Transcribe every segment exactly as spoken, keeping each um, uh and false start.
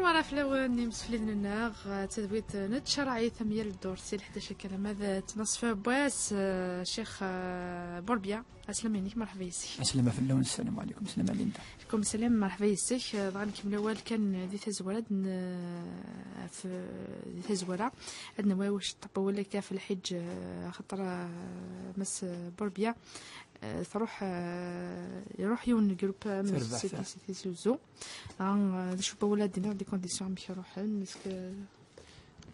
Ara fell-awen imsefliden-nneɣ, eh, tadwilt n tcerɛit am yal ddurt si leḥdac akka alamma d tnaṣfa n wass, eh, Ccix, eh, Burbya. Aslama-inek, merḥba yes-k. Aslama fell-awen, sslam ɛlikum, sslam a Linda. Ɛlikum slam, merḥba yes-k. Eh, dɣa nkemmel awal kan di tazwara, ad n-, eh, f-, di tazwara, ad nawi wac ṭṭebba wala akka ɣef lḥiǧ, eh, axaṭer, eh, Mass Burbya, eh, truḥ, eh, iruḥ yiwen n groupe, eh, Terbeḥt, si, ah. Si Tizi Uzzu. Ah, eh, d acu n wawal ara d-iniɣ, les conditions amek ruḥen, est-ce que,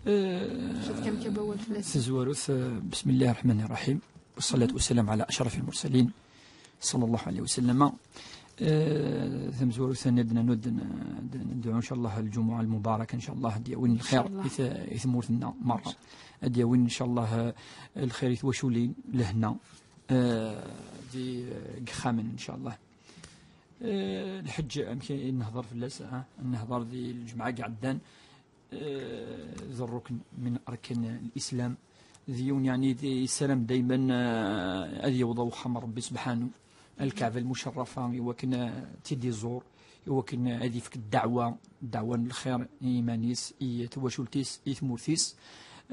eh, cad kam kan wawal fell-as? Tazwarut, eh, بسم الله الرحمن الرحيم، والصلاة والسلام على أشرف المرسلين، صلى الله عليه وسلم. Eh, tamezwarut-nni ad n-, ad n-, ad nedɛu, إن شاء الله, الجمعة المباركة، إن شاء الله, ad d-yawin lxir, إن شاء الله, i t-, i tmurt-nneɣ merra. إن شاء الله. Ad d-yawin, إن شاء الله, eh, lxir i twaculin, lehna, eh, di, eh, deg yexxamen, إن شاء الله. Eh, lḥeǧǧ, amek i nehḍer fell-as, ah, nehḍer di lǧemɛa i iɛeddan, eh, d rrukn min arkan lislam, d yiwen, yeɛni, d-, yessaram dayman, eh, ad yaweḍ ɣer uxxam n Ṛebbi subḥanu, Lkaɛba lmucerrafa, i wakken, eh, ad tt-id-iẓur, i wakken, eh, ad ifk ddeɛwa, ddeɛwa n lxir i yiman-is, i twacult-is, i tmurt-is.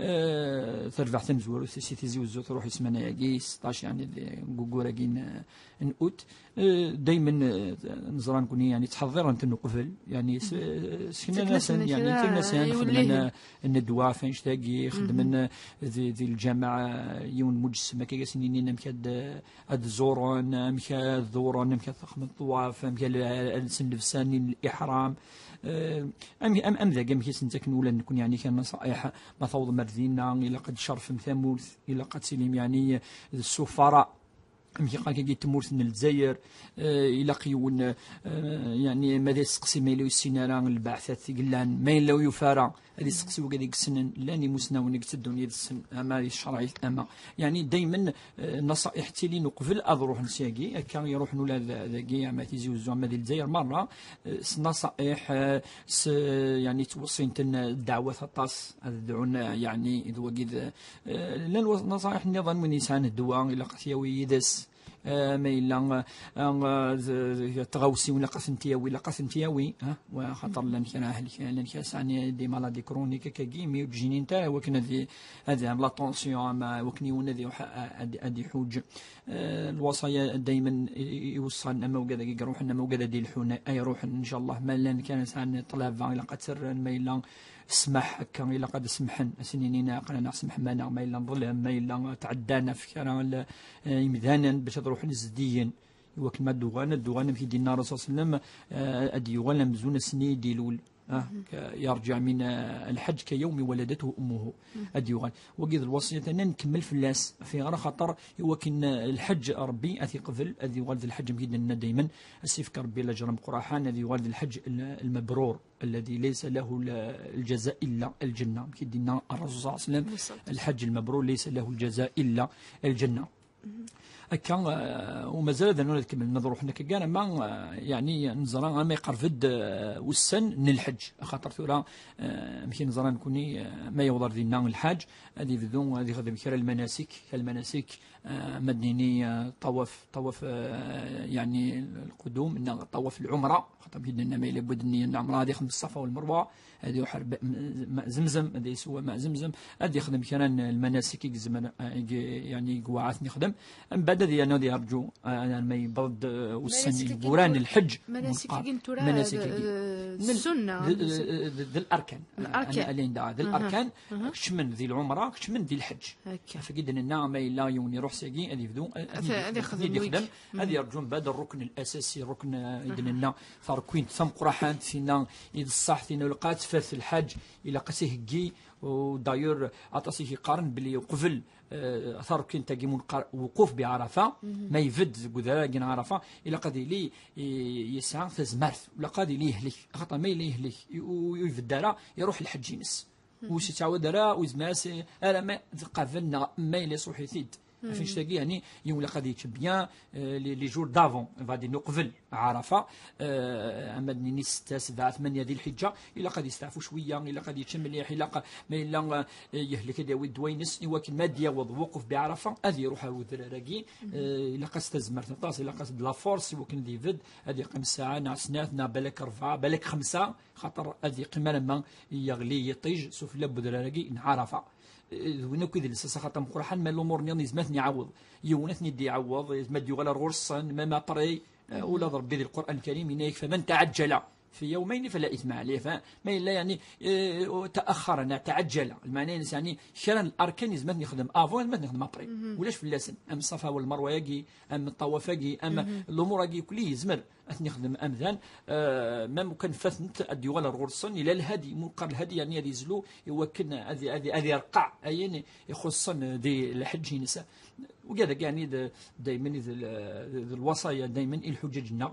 Eh, tarbaɛt tamezwarut si Tizi Uzzu truḥ i ssmana-agi, seṭṭac, yeɛni, deg waggur-agi n, n août. Eh, daymen, eh, neẓra nekni, yeɛni, ttḥeḍḍiren-ten uqbel, yeɛni, s-, mm, seknan-asen, yeɛni, kra, ttaken-asen, eh, xedmen, iwellihen, eh, nnedwa ɣef annect-agi, xedmen, eh, di, di lǧameɛ, eh, yiwen n muǧessem, akka i asen-inin amek ad, ad ẓuren, amek ad ḍewren, amek ad xedmen ṭṭwaf, amek ad, ad lsen llebsa-nni n liḥram. Eh, am, am, am dagi, amek i sen-ttaken ula d nekni, yeɛni, kan naṣa'iḥ, ma tawḍem ar dinna, ilaq ad tcerfem tamurt, ilaq ad tilim, yeɛni, d ssufara. Amek i qqaren akka deg tmurt n Lezzayer, eh, ilaq yiwen, eh, yeɛni, ma d asteqsi ma yella ur yessin ara lbeɛtat i yellan, ma yella ur yufi ara, ad yesteqsi wigad i yessnen, llan imusnawen i yetteddun yid-sen, ama di tcerɛit, ama, yeɛni, daymen, eh, naṣa'iḥ ttilin uqbel ad ruḥen syagi, akka i ruḥen ula d-, dagi, ama Tizi Uzzu, ama di Lezzayer merra, eh, s naṣa'iḥ, eh, s, yeɛni, ttweṣṣin-ten ddeɛwat aṭas, ad dɛun, eh, yeɛni, d wagi d, Eh, llan wa-, naṣayeḥ nniḍen, win yesɛan ddwa, ilaq ad t-yawi yid-s. Eh, ma yella, eh, eh, z-, z-, tɣawsiwin, ilaq ad tent-yawi, ilaq ad tent-yawi, ha? Wa xaṭer llan kra ahlek, llan kra sɛan des maladies chroniques, akkagi, mi ur d-jjinint ara, wakken ad i-, ad iɛmel la tension, ama wakken yiwen ad iruḥ, a-, a-, ad, ad iḥuǧ. Eh, lwaṣaya daymen i, i, iweṣṣan, ama ugad-agi iruḥen, ama ugad ad ilḥun, ay ruḥen, ncallah, ma llan kan sɛan ṭṭlaba, ilaq ad tt-rren, ma yella ssmaḥ akka, ilaq ad semmḥen, ad sen-inin aql-aneɣ semmḥen-aneɣ, ma yella neḍlem, ma yella tɛeddan ɣef kra n l-, eh, imdanen bac ad ruḥen zeddigen, i wakken ma d-uɣalen, ad d-uɣalen, amek i d-yenna Ṛṛasul ṣalla Llahu ɛalayhi wa sallam, eh, ad d-yuɣal amzun ass-nni i d-ilul. Ah, ka-, يرجع من الحج كيوم ولدته أمه. Ad d-yuɣal. Wagi d lwaṣiyat-nni, ad nkemmel fell-as. Ɣef ayɣer? Axaṭer i wakken, eh, lḥeǧ Ṛebbi ad t-iqbel, ad yuɣal d lḥeǧ, amek i d-nenna daymen, ad s-ifk Ṛebbi laǧer ameqqran, ad yuɣal d lḥeǧ l-, lmebrur. الذي ليس له ال-, الجزاء إلا الجنة. Amek i d-yenna Ṛṛasul ṣalla Llahu ɛalayhi wa sallam, الحج المبرور ليس له الجزاء إلا الجنة. Akka, eh, u mazal ad nura ad kemmlen ad ruḥen akka, gar ama, eh, yeɛni, neẓra ama iqerreb-d, eh, wussan n lḥeǧ. Axaṭer tura, eh, amek i neẓra nekni, eh, ma yewweḍ ar dinna lḥaǧ, ad ibdu ad ixdem kra lmanasik, kra lmanasik, eh, ma d-nini, eh, ṭawaf, ṭawaf, eh, yeɛni, lqudum, neɣ ṭawaf lɛumra, xaṭer mi d-nenna ma yella wwiḍ nniya n lɛumra, ad ixdem Ṣṣafa u Lmerwa, ad iruḥ ar ba-, m-, ma Zemzem, ad isew ma Zemzem, ad ixdem kra n lmanasik i yezmer, eh, i y-, yeɛni, i yewɛa ad ten-ixdem. Mbeɛd ad yernu ad yerǧu, eh, arma yewweḍ-d, eh, ussan ineggura n lḥeǧ. Manasik-agi n tura, manasik-agi, eh, d, d, ssunna, d, d, d larkan. Larkan. Ana, Linda, d larkan. Kecmen di lɛumra, kecmen di lḥeǧ. Akka. Ɣef wagi d-nenna, ma yella yiwen iruḥ syagi, ad yebdu, ad, ad, ad ixdem, ad yerǧu mbeɛd rrukn l-asasi, rrukn, eh, i d-nenna, tarkwint tameqqrant, tinna i d ṣṣeḥ, tinna ilaq ad tfat lḥaǧ, ilaq ad s-iheggi, u d'ailleurs, aṭas i k-iqqaren belli uqbel, eh, tarkwint-agi mu neqqar wuquf bi Ɛarafa, ma ibedd deg udrar-agi n Ɛarafa, ilaq ad yili, i, yesɛa tazmert, ilaq ad yili yehlek, axaṭer ma yella yehlek, i, u, ur ibedd ara, iruḥ lḥeǧ-ines. Ur s-ittɛawad ara, ur yezmir ara s-, ara ma tqabel neɣ ma yella iṣuḥ-it-id. Ɣef annect-agi, yeɛni, yiwen ilaq ad yečč bien, euh, les, les jours d'avant, on va dire, uqbel Ɛarafa, euh, ama d nini setta, sebɛa, tmanya di lḥiǧǧa, ilaq ad yesteɛfu cwiya, ilaq ad yečč mliḥ, ilaq ma yella, euh, yehlek ad yawi ddwa-ines, i wakken ma ad yaweḍ wuquf bi Ɛarafa, ad iruḥ ar udrar-agi, euh, ilaq-as tazmert aṭas, ilaq-as de la force, i wakken ad ibedd, ad yeqqim ssaɛa neɣ snat, neɣ balak rebɛa, balak xemsa, xaṭer ad yeqqim alamma yeɣli yiṭij sufella n udrar-agi n Ɛarafa. D win akk i d lsas axaṭer meqqreḥ, ma lumuṛ nniḍen yezmer ad ten-iɛawweḍ. Yiwen ad ten-id-iɛawweḍ, ma d-yuɣal ar ɣur-sen, même après, eh, ula d Ṛebbi di Lqur'an Lkarim yenna-yak: "فمن تعجل في يومين فلا إثم عليه". Fa-, ma yella, yeɛni, eh, تأخر neɣ تعجل, lmeɛna-ines, yeɛni, kra n larkan yezmer ad ten-yexdem avant, yezmer ad ten-yexdem après. Ulac fell-asen. Am Ṣafa wal Marwa-agi, am ṭṭawaf-agi, am lumuṛ-agi, kulli yezmer ad ten-yexdem amdan, eh, même kan fatent, ad d-yuɣal ar ɣur-sen, ila lhadi, mu neqqar lhadi, yeɛni ad yezlu, i wakken ad, ad, ad ireqqeɛ ayen ixuṣṣen di lḥeǧǧ-ines. Ugad-agi, yeɛni d, daymen i d, d, d lwaṣaya, daymen i lḥuǧǧaǧ-nneɣ,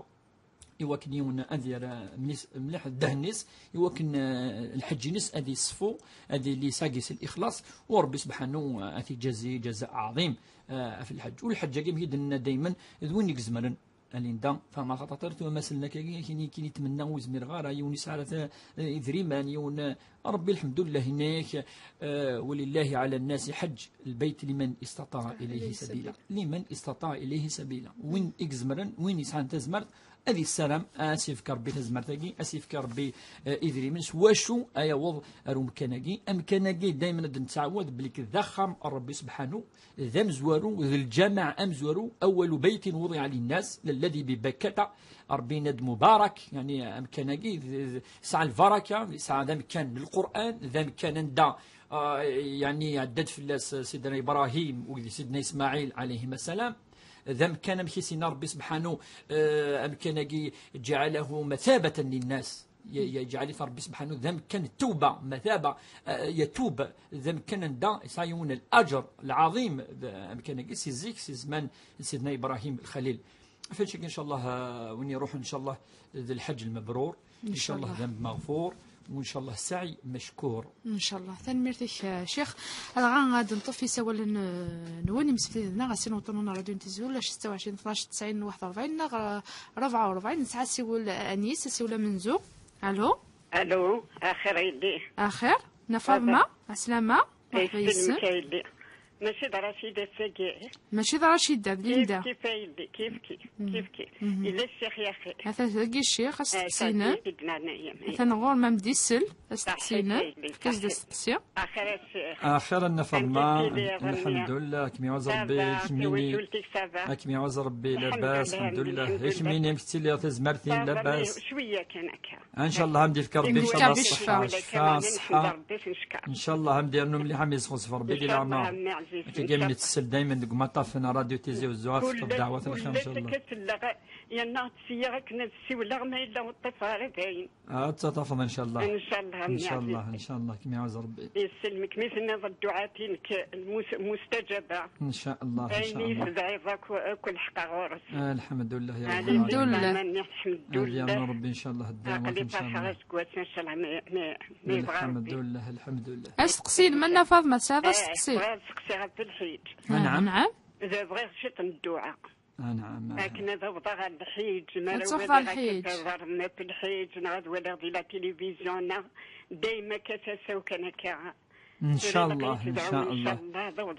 i wakken yiwen ad yerr mlis-, mliḥ ddehn-is, i wakken, eh, lḥeǧǧ-ines ad yeṣfu, ad yili yesɛa deg-s lixlaṣ, u Ṛebbi subḥanu, eh, ad t-iǧazi ǧaza ɛḍim, eh, ɣef lḥeǧǧ. U lḥeǧǧ-agi, mi d-nenna daymen, d win i izemren. A Linda, fehmeɣ xaṭer tura ma sellen akka-agi, kini, kini tmenna ur zmireɣ ara, yiwen yesɛa ara ta-, idrimen, yiwen, eh, Ṛebbi, lḥemdullah, yenna-yak, eh, ولله على الناس حج البيت لمن استطاع إليه سبيلا. لمن استطاع إليه سبيلا. Win i izemren, win yesɛan tazmert, ad yessaram, ad s-yefk Ṛebbi tazmert-agi, ad s-yefk Ṛebbi, eh, idrimen, s wacu ad yaweḍ ar umkan-agi. Amkan-agi, daymen ad nettɛawad belli d axxam n Ṛebbi subḥanu, d amezwaru, d lǧameɛ amezwaru, أول بيت وضع للناس للذي ببكة. Ṛebbi yenna-d mubarak, yeɛni amkan-agi d, d, yesɛa lbaraka, yesɛa d amkan n Lqur'an, d amkan anda, ah, yeɛni iɛedda-d fell-as Sidna Ibrahim, u d Sidna Ismaɛil, ɛalayhim assalam. D amkan, amek i s-yenna Ṛebbi subḥanu, eh, amkan-agi, جعله مثابة للناس. Ye-, yeǧɛel-it Ṛebbi subḥanu d amkan n ttewba, mataba, eh, yatub, d amkan anda yesɛa yiwen laǧer lɛaḍim, d amkan-agi si zik, si zzman n Sidna Ibrahim Lxalil. Ɣef wacagi, ncallah, eh, win iruḥen, ncallah, d lḥeǧǧ lmebrur, ncallah d am meɣfur, u ncallah saɛy meckur. Ncallah. Tanemmirt-ik, eh, Ccix. Dɣa ad nṭef isawalen, eh, nwen, imsefliden-nneɣ, a sin uṭṭunen n Radio n Tizi Uzzu, ulac setta u ɛecrin, tnac, tesɛin, waḥed u rebɛin, neɣ, eh, rebɛa u rebɛin, nesɛa asiwel, eh, Anis, asiwel amenzu. Alo? Alo, axir a yelli. Axir, Nna Faḍma, ɛeslama, marḥba yes-m. Mačči d Racida, d Linda. Kif, kif a yelli, kif, kif, kif, kif. Yella ccix, yaxi. Ata dagi ccix, asteqsi-inem. Atan ɣur-m am d-isel, asteqsi-inem. Efk-as-d asteqsi. Axir a Nna Faḍma, lḥemdullah, ad kem-iɛuzz Ṛebbi, kemmini. Ad kem-iɛuzz Ṛebbi, labas, lḥemdullah. Kemmini, amek tettiliḍ, tazmert-im, labas? Ncallah ad m-d-yefk Ṛebbi, ncallah, ṣṣeḥḥa, ccfa, ṣṣeḥḥa. Ncallah ad m-d-yernu mliḥ, ad m-yesxeṣṣef Ṛebbi di leɛmer. Akka am nettessel daymen deg umaṭṭaf n Radio Tizi Uzzu, ad tefkeḍ ddeɛwat n lxir, ncallah. Yerna ad ssiyeɣ akken ad ssiwleɣ, ma yella ur ṭṭifeɣ ara dayen. Ad tt-tafeḍ, ncallah. Ncallah, ncallah, ncallah, kem-iɛuzz Ṛebbi. Yesselmek, mi tenniḍ dduɛat-inek mus-, mustajaba. Ncallah, ncallah. Ayen i tedɛiḍ akk, akk lḥeqqa ɣur-s. Lḥemdullah, ya Ṛebbi. Lḥemdullah. Ad yernu Ṛebbi, ncallah, ddeɛwat, ncallah. Aql-i ferḥeɣ aseggas, ncallah, mi, mi, mi yebɣa Ṛebbi. Lḥemdullah, lḥemdullah. Asteqsi-inem, a Nna Faḍma, tesɛiḍ asteqsi? Bɣiɣ ad seqsiɣ ɣef lḥiǧ. Anɛam. Bɣiɣ ciṭ n dduɛa. Anɛam. Akken ad awḍeɣ ɣer lḥiǧ, ma ara waliɣ akka iḍarren ɣef lḥiǧ, neɣ ad waliɣ di la télévision, neɣ dayma akka tasa-w kan akka. Ncallah, ncallah.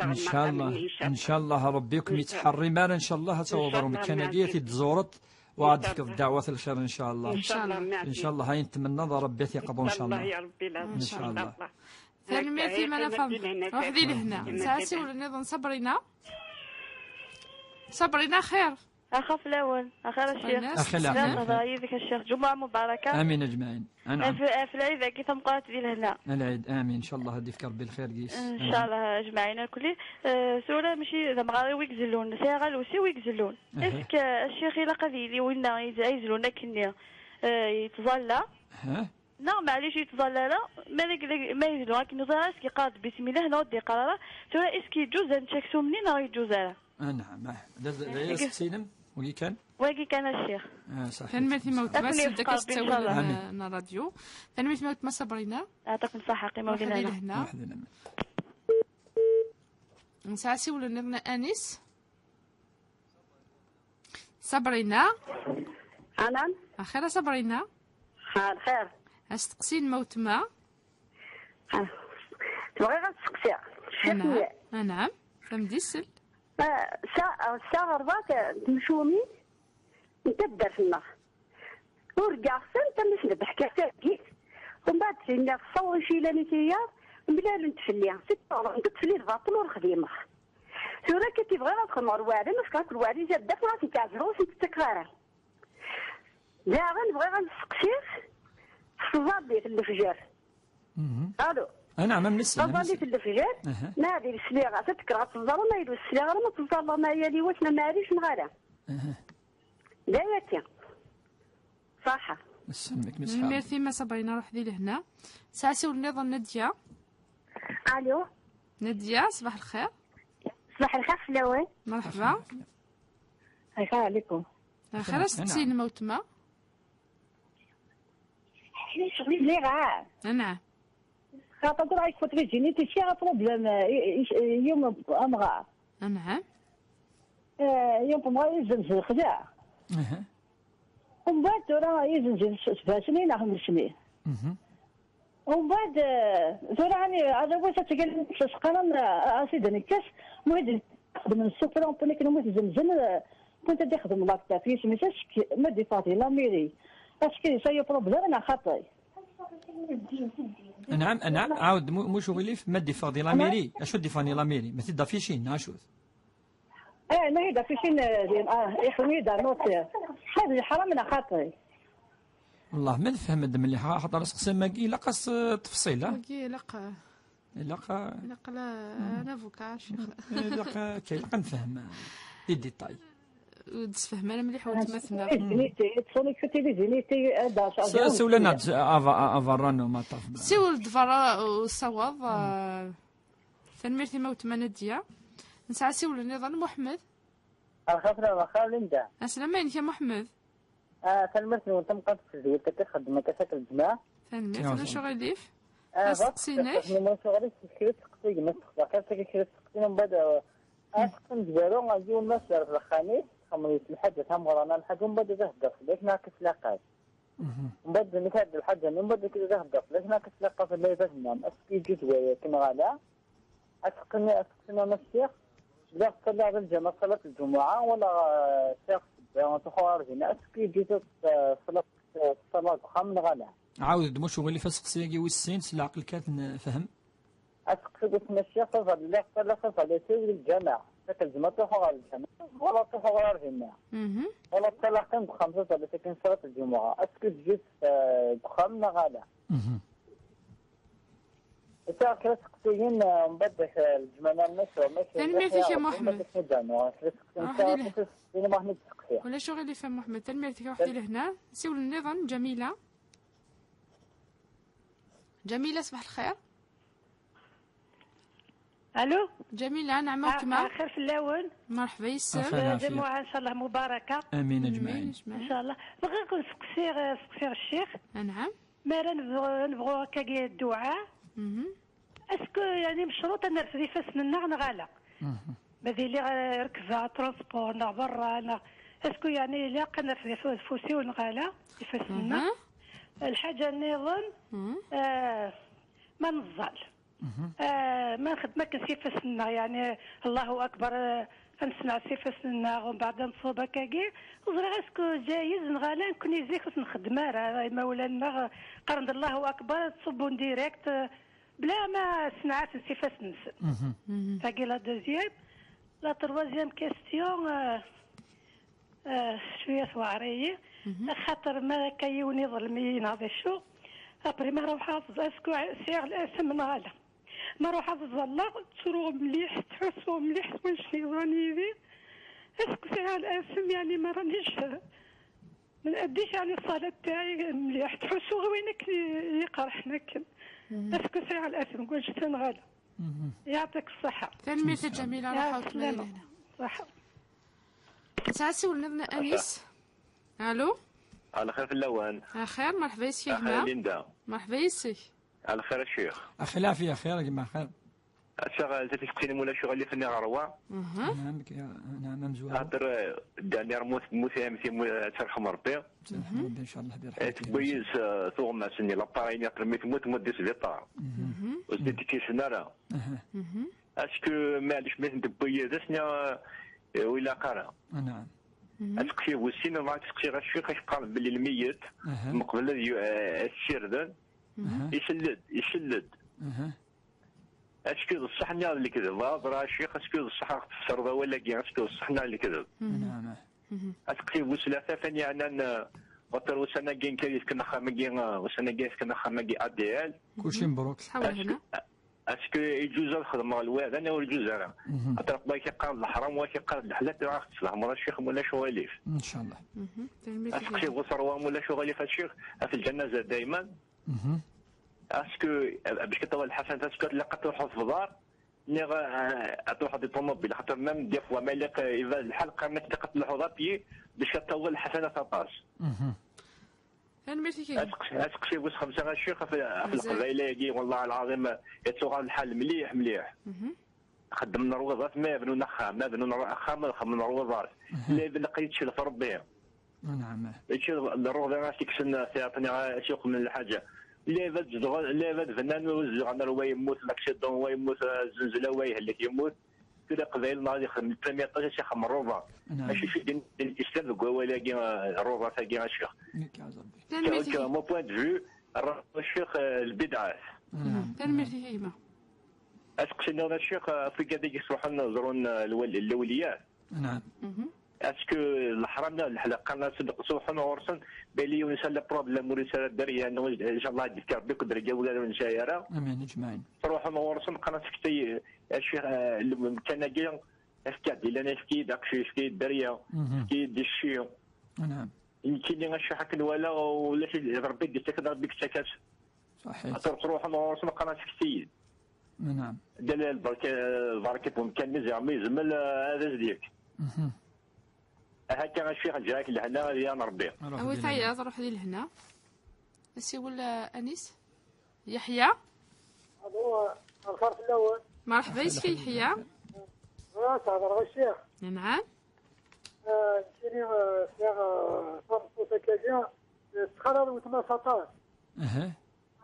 Ncallah, ncallah, Ṛebbi ur kem-ittḥerrim ara, ncallah, ad taweḍ ar umkan-agi, ad t-id-tẓureḍ, u ad d-tefkeḍ ddeɛwat n lxir, ncallah. Ncallah, ncallah, ayen tmennaḍ, Ṛebbi ad t-iqḍu, ncallah. Ncallah. Tanemmirt-im a Nna Faḍma. Ruḥ di lehna. Nesɛa asiwel nniḍen, Sabrina. Sabrina, axir? Axa fell-awen, axir a ccix. Sabrina, axir. Bɣiɣ ad hedreɣ yid-k a ccix. Ǧumuɛa mubaraka. Amin ajmaɛin. Anɛam. Af-, af lɛid-agi tameqqrant di lehna. Lɛid, amin. Ncallah ad d-yefk Ṛebbi lxir deg-s. Ncallah ajmaɛin akk. Eh, tura mačči d amɣar-iw i izellun, sɛiɣ alusi-w i izellun. Aha. Est-ce que, eh, a ccix, ilaq ad yili winna i-, ay izellun akkenni, eh, yettẓalla? Aha. Neɣ maɛlic yettẓalla ara, ma d, d, ma yezlu akken ẓriɣ, est-ce que yeqqar-d bismillah neɣ ur d-yeqqar ara? Tura, est-ce que yeǧǧuz ad nečč aksum-nni neɣ yeǧǧuz ara? Anɛam, ah. D, d, d aya asteqsi-inem, wagi kan? Wagi kan a ccix. Ah, ṣaḥit. Tanemmirt i weltma, seld akka s ttawil n, n ṛṛadyu. Amin. Tanemmirt i weltma Sabrina. Yeɛṭikum ṣṣeḥḥa, qqimew di lehna. Ruḥ di lehna. Nesɛa asiwel nniḍen, Anis. Sabrina. Anan. Axir a Sabrina. Lxir. Asteqsi n ma wetma. Ah. Bɣiɣ ad steqsiɣ. Anɛam. Anɛam. Tamdisel. Ah, sa, sa ɣerbat, eh, temcumin n taddart-nneɣ. Urgaɣ-tent, am akken d-ḥkiɣ targit, umbeɛd tinniḍ, ssaweḍ icilan i tiyaḍ, mlalent fell-i, si ṭṭuṛent fell-i lbaṭel ur xdimeɣ. Tura akka i bɣiɣ ad xedmeɣ lweɛda, ma fkiɣ-ak lweɛda i taddart, ur tent-teɛǧibeḍ, ur tent-ttakeɣ ara. Daɣen bɣiɣ ad steqsiɣ s tẓallit n lefjer. Mhm. Alo. Anɛam, am nessen, am nessen. Taẓallit n lefjer, aha, ma ad sliɣ, ad tekkreɣ ad teẓẓalem, ma yella ur sliɣ ara, ma teẓẓalem, ma yal yiwet, ma maɛlic, neɣ ala. Aha. D ayaki. Ṣaḥa. Nesselmek, mesḥa. Tanemmirt-im a Sabrina, ruḥ di lehna. Sɛa asiwel nniḍen, Nadia. Alo. Nadia, ṣbaḥ lxir. Ṣbaḥ lxir fell-awen. Merḥba. Lxir ɛlikum. Lxir, asteqsi n ma wetma. Lliɣ, ah. Anɛam. Xaṭer tura ikfut di ǧiniti, ci ɣef problème, eh, i, i, i, yum amɣar. Anɛam. Eh, yum amɣar yezzenz lexla. Aha. Umbeɛd tura yezzenz s-, sbasni neɣ mlesni. Mhm. Umbeɛd, eh, tura ɛni, aḍewwes ad tgallem s-, s-, qqaren, eh, as-id nekkes, muhid xedmen ssufra, win akken umi tzemzem, eh, kunt ad ixdem laktaf, yisem-is ask, ma d-iffeɣ di lamiri. Ask, ça y est problème, neɣ xaṭi? Anɛam, anɛam, ɛawed, mu-, muc uɣilif, ma d-iffeɣ di lamiri, acu d-iffɣen di lamiri? Ma t-id-afficin, neɣ acu-t? Eh, ma d-afficin, eh, di, ah, ixdem-iyi-d annotaire. Ḥad yeḥram neɣ xaṭi? Wellah, ma tefhem-d mliḥ, xaṭer aseqsam-agi ilaq-as, eh, tefṣil, ah? Wagi ilaq, eh, ilaq, eh, ilaq la, mm, un avocat, ccix. Eh, ilaq, eh, akka, ilaq ad nefhem, eh, les détails. Ur d-sefhem ara mliḥ weltma-tneɣ. Divinité, تصوني كنتي divinité، eh, da, ça, ça, ça, ولا نعد، ava-, a-, avarrano, ma taf. Siwel-d berra, u-, ṣṣawab, mm, eh, Tanemmirt i ma wetma Nadia. Nesɛa asiwel nniḍen, Muḥemmed. Lxir fell-am, axir Linda. Aslama-inek a Muḥemmed. Ah, tanemmirt-nwen tameqqrant s tedwilt akka txeddem akka sak lǧemɛa. Tanemmirt, ulac uɣilif. Ah, asteqsi-inek. Ulac uɣilif, kra tseqsi gma tseqsi, axir akka kra tseqsi, mbeɛd, ah, aseqsi amezwaru, yiwen ma s-yerẓ lexxan-is, txemmeḍ-is lḥaǧa tameɣra neɣ lḥaǧa, mbeɛd ad ihedder fell-ak neɣ akka tlaqat. Mhm. Mbeɛd nekk ad lḥaǧa-nni, mbeɛd nekk ad ihedder fell-ak neɣ akka tlaqat, ma ibat-nneɣ, aseqsi yeǧǧa-t waya, akken neɣ ala. Aseqsi-nni, aseqsi-nni a Mass Ccix, lliɣ ttṣalliɣ di lǧameɛ ṣṣalat lǧumuɛa, wala, eh, sɛiɣ ssebba tuxu ɣer dinna, est-ce que yeǧǧa-t, eh, ṣṣalat, eh, ṣṣalat deg uxxam neɣ ala? Ɛawed-d, muc uɣilif, aseqsi-agi wis sin, s leɛqel kan ad t-nefhem. Aseqsi wis sin a Ccix, taẓallit, lliɣ ttṣalliɣ taẓallit-iw di lǧameɛ, yak lǧemɛa tuxu ɣer lǧameɛ, wala tuxu ɣer dinna. Mhm. Wala ttṣalliɣ kan deg uxxam taẓallit akken ṣṣalat lǧumuɛa, est-ce que yeǧǧa-t, eh, deg uxxam neɣ ala? Mhm. Ata kra seqsiyin, eh, mbeɛd, eh, lǧemɛa n Lmecru, ma kra. Tanemmirt-ik a Muḥemmed. Mbeɛd ad k-nid-rnu, eh, kra seqsiyin. Ruḥ sɛiɣ di leh-, aṭas seqsiyin ma ten-id-seqsiɣ. Ulac uɣilif a Muḥemmed, tanemmirt-ik, ruḥ di lehna. Siwel nniḍen, Ǧamila. Ǧamila, ṣbaḥ lxir. Alo? Ǧamila, neɛma weltma? Ah, lxir fell-awen. Merḥba yes-m. Lxir, eh, lɛafiya. Ǧamuɛa, ncallah, mubaraka. Amin, amin, aǧmaɛin. Amin, aǧmaɛin. Ncallah. Bɣiɣ ad ken-seqsiɣ, eh, seqsiɣ ccix. Anɛam. Mi ara nebɣu, nebɣu akkagi dduɛa, mhm, est-ce que, yeɛni, mecruṭ ad nerfed ifassen-nneɣ neɣ ala? Mhm. Ma d iliɣ, eh, rekbeɣ transport neɣ berra, neɣ est-ce que, yeɛni, ilaq ad nerfed af-, afus-iw neɣ ala, ifassen-nneɣ? Mhm. Lḥaǧa nniḍen, mhm, eh, ma neẓẓal. Mhm. Eh, ma nxeddem akken s ifassen-nneɣ, yeɛni, Allahu Akbar, eh, ad nesneɛ s ifassen-nneɣ, umbeɛd ad nṣub akkagi. Ur ẓriɣ est-ce que ǧayiz neɣ ala, nekkni zik ur t-nxeddem ara, imawlan-nneɣ qqaren-d Allahu Akbar, ttṣubbun direct, eh, bla ma sneɛten s ifassen-nsen. Mhm. Mhm. Tagi la deuxième. La troisième question, eh, eh, cwiya tewɛer-iyi. Mhm. Axaṭer ma akka yiwen iḍlem-iyi neɣ d acu, après ma ruḥeɣ, est-ce que sɛiɣ l'asem neɣ ala? Ma ruḥeɣ ad ẓalleɣ, ttruɣ mliḥ, ttḥussuɣ mliḥ s wannect yeḍran yid-i. Est-ce que sɛiɣ l'asem, yeɛni ma ranic, ma addic, yeɛni ṣṣalat taɛi mliḥ, ttḥussuɣ i wayen akken i, i iqerḥen akken. Mhm. Est-ce que sɛiɣ l'asem deg wannect-a neɣ ala? Mhm. Yeɛṭik ṣṣeḥḥa. Tanemmirt a Ǧamila, ruḥ a weltma. Ṣṣeḥḥa. Nesɛa asiwel nniḍen, Anis. Alo? Lxir fell-awen. Axir, merḥba yes-k a gma. Linda. Merḥba yes-k. Lxir a ccix. Axi lɛafiya, xir a gma, xir. Ass-a, ɣer zdat iseqsiyen, ma ulac uɣilif, nniɣ ɣer wa. Aha. Naɛam, k-, naɛam, amezwaru. Axaṭer, eh, dernièrement temmut ɛemti, mu-, ad tt-yerḥem Rebbi. Ad tt-yerḥem Rebbi, ncallah, birḥemtihi. Eh, tewwi yid-s, eh, tuɣmas-nni, l'appareil-nni, axaṭer mi temmut, temmut di sbiṭar. Mhm. Ur s-d-ikkisen ara. Aha. Est-ce que, maɛlic, mi ten-tewwi yid-s, neɣ, eh, ur ilaq ara? Ah, naɛam. Aseqsi wis sin, ad seqsiɣ a ccix, ad k-qqaren belli lmeyyet, aha, meqbel ad yu-, eh, ad t-sirden, aha, isell-d, isell-d. Aha. Est-ce que d ṣṣeḥ neɣ d lekdeb? Ḍra a ccix, est-ce que d ṣṣeḥ ad ɣ-tfessreḍ awal-agi, est-ce que d ṣṣeḥ neɣ d lekdeb? Naɛam. Aseqsi wis tlata, ayen yeɛnan, eh, waṭer ussan-agi nekk ad yefken axxam-agi, eh, ussan-agi ad yefken axxam-agi A D L. Kulci mebruk. Ṣṣeḥa u lehna. Est-ce que, est-ce que iǧuz ad xedmeɣ lwaɛda neɣ ur iǧuz ara? Mhm. Xaṭer wa k-iqqar d leḥram, wa k-iqqar d leḥlal, tura ad ɣ-tesfehmeḍ a ccix, ma ulac uɣilif. Ncallah. Mhm. Tanemmirt. Aseqsi bu ṣerwa, ma ulac uɣilif a ccix, ɣef lǧanaza dayman. Mhm. Est-ce que, eh, bac ad tawiḍ lḥasanat, est-ce que ilaq ad truḥeḍ f uḍar, neɣ, eh, ad truḥeḍ di ṭumubil? Xaṭer même des fois, ma ilaq, eh, ibad lḥal, qqaren-ak ilaq ad tleḥḥuḍ à pied, bac ad tawiḍ lḥasanat aṭas. Mhm. Tanemmirt-ik a gma. Aseqsi, aseqsi wis xemsa a ccix, ɣef, ɣef leqbayel-agi, wallah lɛaḍim, yettuɣal lḥal mliḥ, mliḥ. Mhm. Xeddmen rwiḍat, ma bnun axxam, ma bnun axxam, xeddmen rwiḍat. Mhm. Lɛibad ilaq ad yečč ɣef Rebbi. Naɛam. Yečč d rruɣ, d ara s-ikksen tiɛeṭni, a s-yuqmen lḥaǧa. Lɛibad zedɣen, lɛibad bnan, ur zedɣen ara, wa yemmut l'accident, wa yemmut, eh, zzelzla, wa yehllek yemmut. Tura Qbayel neɣ ad yexdem le premier étage, ad s-ixdem rruḍa. Naɛam. Acu i d-, d-, islam deg wawal-agi, eh, rruḍat-agi, a ccix. Nekk, ɛaz Rebbi. Tanemmirt-ik. Donc, euh, mon point de vue, rruḍa, a ccix, eh, lbidɛat. Naɛam. Tanemmirt-ik a gma. Aseqsi nniḍen a ccix, eh, ɣef wigad i yesruḥen ẓrun, eh, lwal-, lawliyat. Naɛam. Mhm. Est-ce que leḥram neɣ leḥlal, qqaren-as-d, truḥem ɣur-sen, bali yiwen yesɛa le problème, ur yesɛi ara dderya, neɣ incallah ad d-yefk Rebbi akk dderya wigad ur nesɛi ara. Amin, ajmaɛin. Truḥem ɣur-sen, qqaren-as, efk-iyi, a ccix, eh, lemkan-agi, efk-aɣ-d ilan, efk-iyi-d aqcic, efk-iyi-d dderya, mhm, efk-iyi-d cci. Naɛam. Nekkini a ccix akken walaɣ, ulac, d Rebbi i d-yettak, d Rebbi i yettak-as. Ṣaḥit. Xaṭer truḥem ɣur-sen, qqaren-as, efk-iyi-d. Naɛam. Dda lɛali, barka, barka n umkan-nni, ziɣ ma yezmel, eh, ad as-d-yefk. Mhm. Aha kan a ccix, ǧǧiɣ-ak lehna, ad yan Rebbi. Ruḥ di lehna. Awi tayeḍ, ruḥ di lehna. Asiwel, eh, Anis? Yeḥya? Alo, lxir fell-awen. Merḥba yes-k a Yeḥya. Bɣiɣ ad s-hedreɣ a ccix. Naɛam. Eh, nekkini, eh, sɛiɣ, eh, tameṭṭut akkagi, eh, tettxalaḍ weltma-s aṭas. Aha.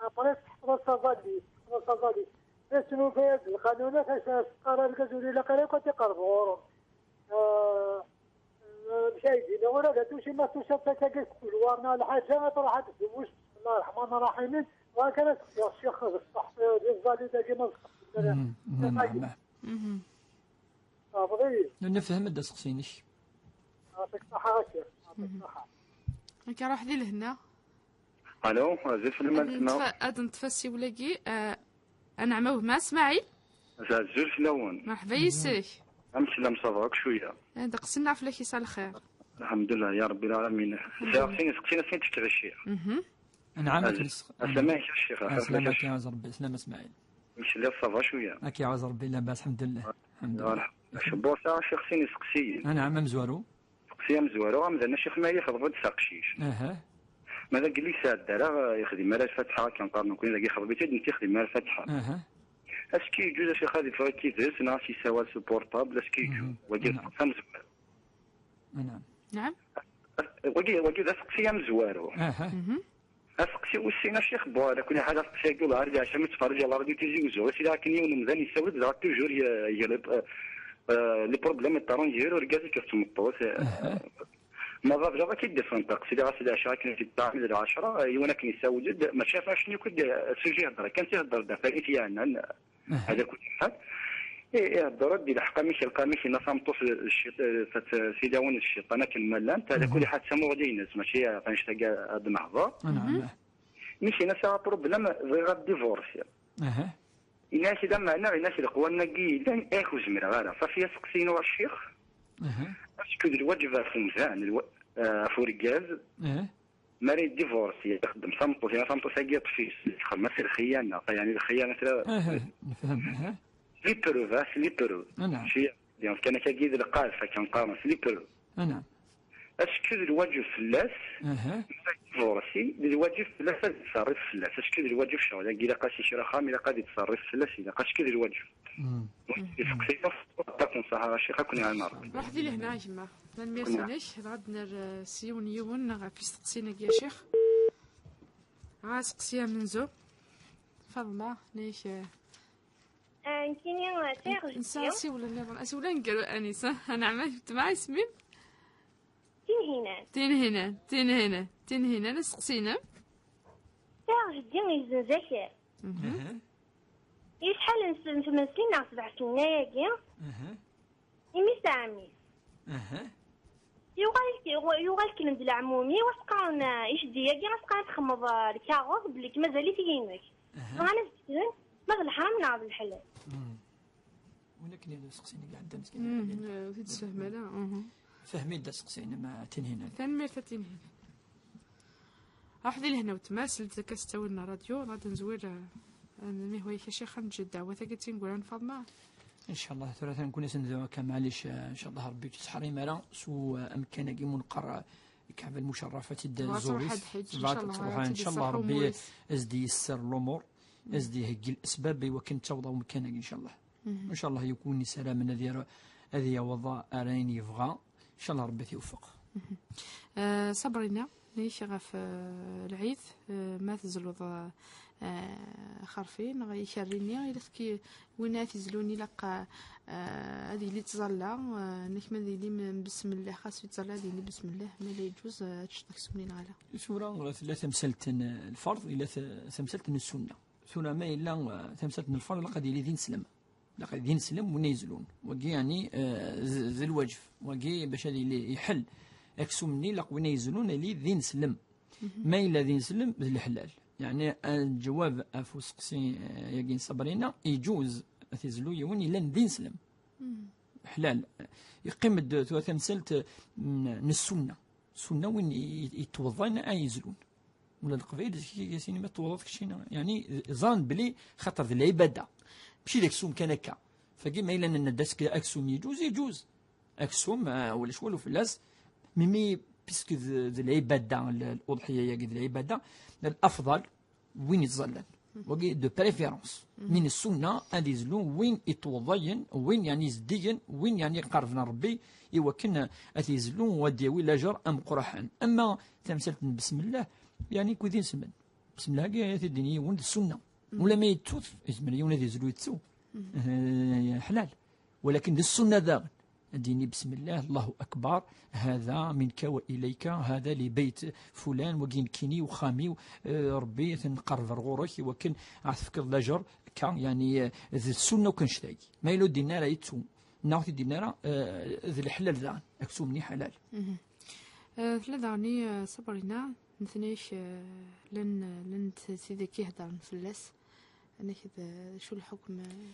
Après, teḥfeḍ-as taẓallit, teḥfeḍ-as taẓallit. Ass n ufayeḍ d lqanunat, ass, ass teqqar argaz ur ilaq ara akk ad iqerreb ɣur-m. Eh, eh, amek ay d-yenna, ula d atuci ma tusa-d takagi seg tezwar neɣ lḥaǧa, ad truḥ ad tezweǧ, bismillah ṛṛeḥman ṛṛaḥimin, wa kan ad s-qqleɣ ccix d ṣṣeḥ, eh, di tẓallit-agi ma d ṣṣeḥ. Mm, mm, mm. Mhm. Tɛeqleḍ-iyi? Nefhem-d aseqsi-inek. Yɛṭik ṣṣeḥḥa a ccix, yɛṭik ṣṣeḥḥa. Akka, ruḥ di lehna. Alo, azul fell-am. Ad neṭṭef, ad neṭṭef asiwel-agi, eh, Anɛam a gma Smaɛil. Azul fell-awen. Merḥba yes-k. Amek tellam, ça va akk cwiya? Eh, deqsen-aɣ fell-ak, yesɛa lxir. Lḥemdullah, ya Rebbi lɛalamin. Sɛiɣ sin iseqsiyen, ad sen-id-fkeɣ i ccix. Mhm. Anɛam, akken is-, aslama-k a ccix, aslama-k a Rebbi, aslama Smaɛil. Amek telliḍ, ça va cwiya? Akka, ɛaz Rebbi, labas, lḥemdullah. Lḥemdullah. Acebbuṛ, sɛiɣ a ccix sin iseqsiyen. Anɛam, amezwaru. Seqsi amezwaru, amdan a ccix ma yexḍeb-d s aqcic. Aha. Ma d agellid sɛedda ara yexdim ara lfatiḥa, akken qqaren nekkni dagi, yexḍeb-itt-id, netta yexdim ara lfatiḥa. Aha. Est-ce que yeǧǧuz a ccix ad yeffeɣ akka yid-s, neɣ ad s-yessawal s uportable, est-ce que yeǧǧuz? Mhm. Wagi d aseqsi amezwaru. Naɛam. Naɛam. Wagi, wagi d aseqsi amezwaru. Aha. Mhm. Aseqsi wis sin a ccix, bon, ala kulli ḥal aseqsi-agi ur d-ɛriḍ ara, mi ttferriǧ ɣer la radio Tizi Uzzu, ɣas yella akken yiwen umdan yessawel-d, dɣa toujours y-, y-, les, euh, euh, les problèmes iḍerrun gar urgaz akked tmeṭṭut. Aha. Ma d ablaḍ akka i d-iffɣen ṭṭaq, sidi ɣas d ɛecra akken i d-iṭṭaɛen d lɛecra, yiwen akken yessawel-d, mačči ɣef acni akk i d-, sujet ihedder, kan s ihedder-d ɣef ayen i t-yeɛnan. Aha. Ala kulli ḥal. I, ihedder-d, ileḥq amek, ilqa amek yenna tameṭṭut d cciṭ-, eh, tat-, tilawen d cciṭan akken ma llant, ala kulli ḥal d tamuɣli-ines, mačči ɣef annect-agi ad nehder. Anɛam. Mhm. Mi k-yenna sɛiɣ aproblem, bɣiɣ ad divorciɣ. Aha. Yenna-ak d ameɛna, yenna-ak leqwanen-agi yellan, eh, ur zmireɣ ara. Safi aseqsi-inu a ccix. Aha. Est-ce que d lwaǧeb ɣef umdan, lwa-, eh, ɣef urgaz? Aha. Mi ara yeddivorsi, ixeddem tameṭṭut, yenna tameṭṭut-agi yeṭṭef-itt, texdem-as lxiyana, yeɛni lxiyana tra-, aha, nefhem, aha. Les preuves, ah, les preuves. Anɛam. Mačči, yeɛni kan akkagi d lqaf, akken qqaren, les preuves. Anɛam. Acku d lwaǧeb fell-as, aha, ɣur-s, d lwaǧeb fell-as ad yettṣerrif fell-as. Acku d lwaǧeb ccɣel-agi, ilaq-as i kra axxam, ilaq ad yettṣerrif fell-as, ilaq, acku d lwaǧeb. Mm. Iseqsi-inu, aṭas n ṣṣaḥa a Ccix, ad ken-iɛin Ṛebbi. Ruḥ di lehna a gma. Tanemmirt-inek, dɣa ad nerr, eh, s yiwen yiwen ɣef isteqsiyen-agi a Ccix. Ɣa aseqsi amenzu. Faḍma, nek, eh, Ah, nekkini, ah, sɛiɣ nesɛa jeddi. Asiwel nniḍen. Asiwel aneggaru, Anisa. Anɛam, weltma, isem-im? Tinhinan. Tinhinan, Tinhinan, Tinhinan, aseqsi-inem? Sɛiɣ jeddi yezzenz akal. Mhm. Aha. Acḥal n s-, n tmensin neɣ sebɛa snin ayagi, aha, imi s ɛemmi. Aha. Yuɣal, yuɣal kken-d leɛmum-iw, as-qqaren, ah, i jeddi-agi, as-qqaren txemmeḍ, ah, lkaɣeḍ belli mazal-it yinek. Aha. Bɣan ad d-slen ma d leḥram neɣ d leḥlal. Mm. Win akken i d aseqsi-nni i iɛeddan, meskin. Mm, ur t-id-tefhem ara, mhm. Fehmi-d aseqsi-nni, ma Tinhinan. Tanemmirt a Tinhinan. Ruḥ di lehna weltma, seld akka s ttawil n ṛṛadyu, ɣad nezwir, eh, eh, mi hwa yak a Ccix, ad neǧǧ ddeɛwat-agi d tineggura n Faḍma. Incallah, tura atan kun asen-dɛu akka, maɛlic, eh, incallah Ṛebbi ur tt-ittḥeṛṛim ara s, eh, amkan-agi mu neqqar, eh, Lkaɛba Lmucarrafa ad tt-id-tẓur. Tebɣa ad tṛuḥ ad tḥeǧǧ, tebɣa ad incallah, tṛuḥ, ad tt-id-iṣaḥ incallah Ṛebbi umur-is. Ad s-d-yesser lumuṛ, mm, ad s-d-iheggi lesbab i wakken ad taweḍ ɣer umkan-agi, incallah. Mhm. Incallah, yakk win yessaramen ad yar-, ad yaweḍ ar ayen yebɣa, incallah Ṛebbi ad t-iweffeq. Mhm. Eh, Sabrina, nek ɣef, eh, lɛid, eh, ma tezluḍ, eh, xerfi neɣ ikerri-nni, ilaq ki-, win ara t-izlun ilaq, eh, ad yili ttẓalla, eh, nek ma ad yili m-, besmellah, xas ur yettẓalla ad yili besmellah, ma la yeǧuz, eh, ad tecceḍ aksum-nni neɣ ala. Tura tella tamsalt n lferḍ, ila ta-, tamsalt n ssunna. Tura ma yella, eh, tamsalt n lferḍ, ilaq ad yili d ineslem. Ilaq d ineslem win izlun. Wagi, yeɛni, eh, z-, d lwaǧeb. Wagi, bac ad yili iḥel aksum-nni, ilaq win izlun, ad yili d ineslem. Mhm. Ma yella d ineslem, d leḥlal. Yeɛni, eh, lǧawab ɣef useqsi, eh, yagi n Sabrina, iǧuz ad t-izlu yiwen yellan d ineslem. Mhm. Ḥlal. Yeqqim-d tura tamsalt n, n ssunna. Ssunna win i, i, yettweḍḍan ad yezlun. Ula d Leqbayel, zik, zik, ma tewwḍeḍ keččini. Yeɛni, ẓran belli xaṭer d lɛibada. Mačči d aksum kan akka. Fagi ma yella nenna-d aksum yeǧuz, yeǧuz. Aksum, ah, ulac walu fell-as. Mimi, puisque d, d lɛibada, l-, l'uḍḥiya-yagi d lɛibada, l'afḍal, win yettẓallan. Mhm. Wagi, de préférence. Mhm. Mi n ssunna, ad izlu win iṭweḍayen, win, yeɛni, zeddigen, win, yeɛni, iqerben Ṛebbi, i wakken ad izlu u ad yawi lajer ameqqraḥen. Ama tamsalt n besmellah, yeɛni, kud inesmen. Besmellah-agi, ad t-id-yini yiwen d ssunna. Mhm. Ula ma yettut, yezmer yiwen ad izlu yettu. Mhm. Eh, ḥlal. Walakin d ssunna daɣen. Ad d-yini, "Bismillah, Allahu Akbar, hada minka wa ilayka, hada li bayt fulan, wagi nekkini, uxxam-iw, eh, Ṛebbi, ad ten-nqerreb ar ɣur-k, i wakken ad ɣ-tefkeḍ lajer, akka, yeɛni, eh, d ssunna akk annect-agi." Ma yella ur d-yenni ara yettu, neɣ ur t-id-yenni ara, eh, d leḥlal daɣen, aksum-nni ḥalal. Mhm. Eh, tella daɣen i, eh, Sabrina, nutni, eh, llan, llan t-, tid akka iheddren fell-as, amek d, d acu lḥukm, eh?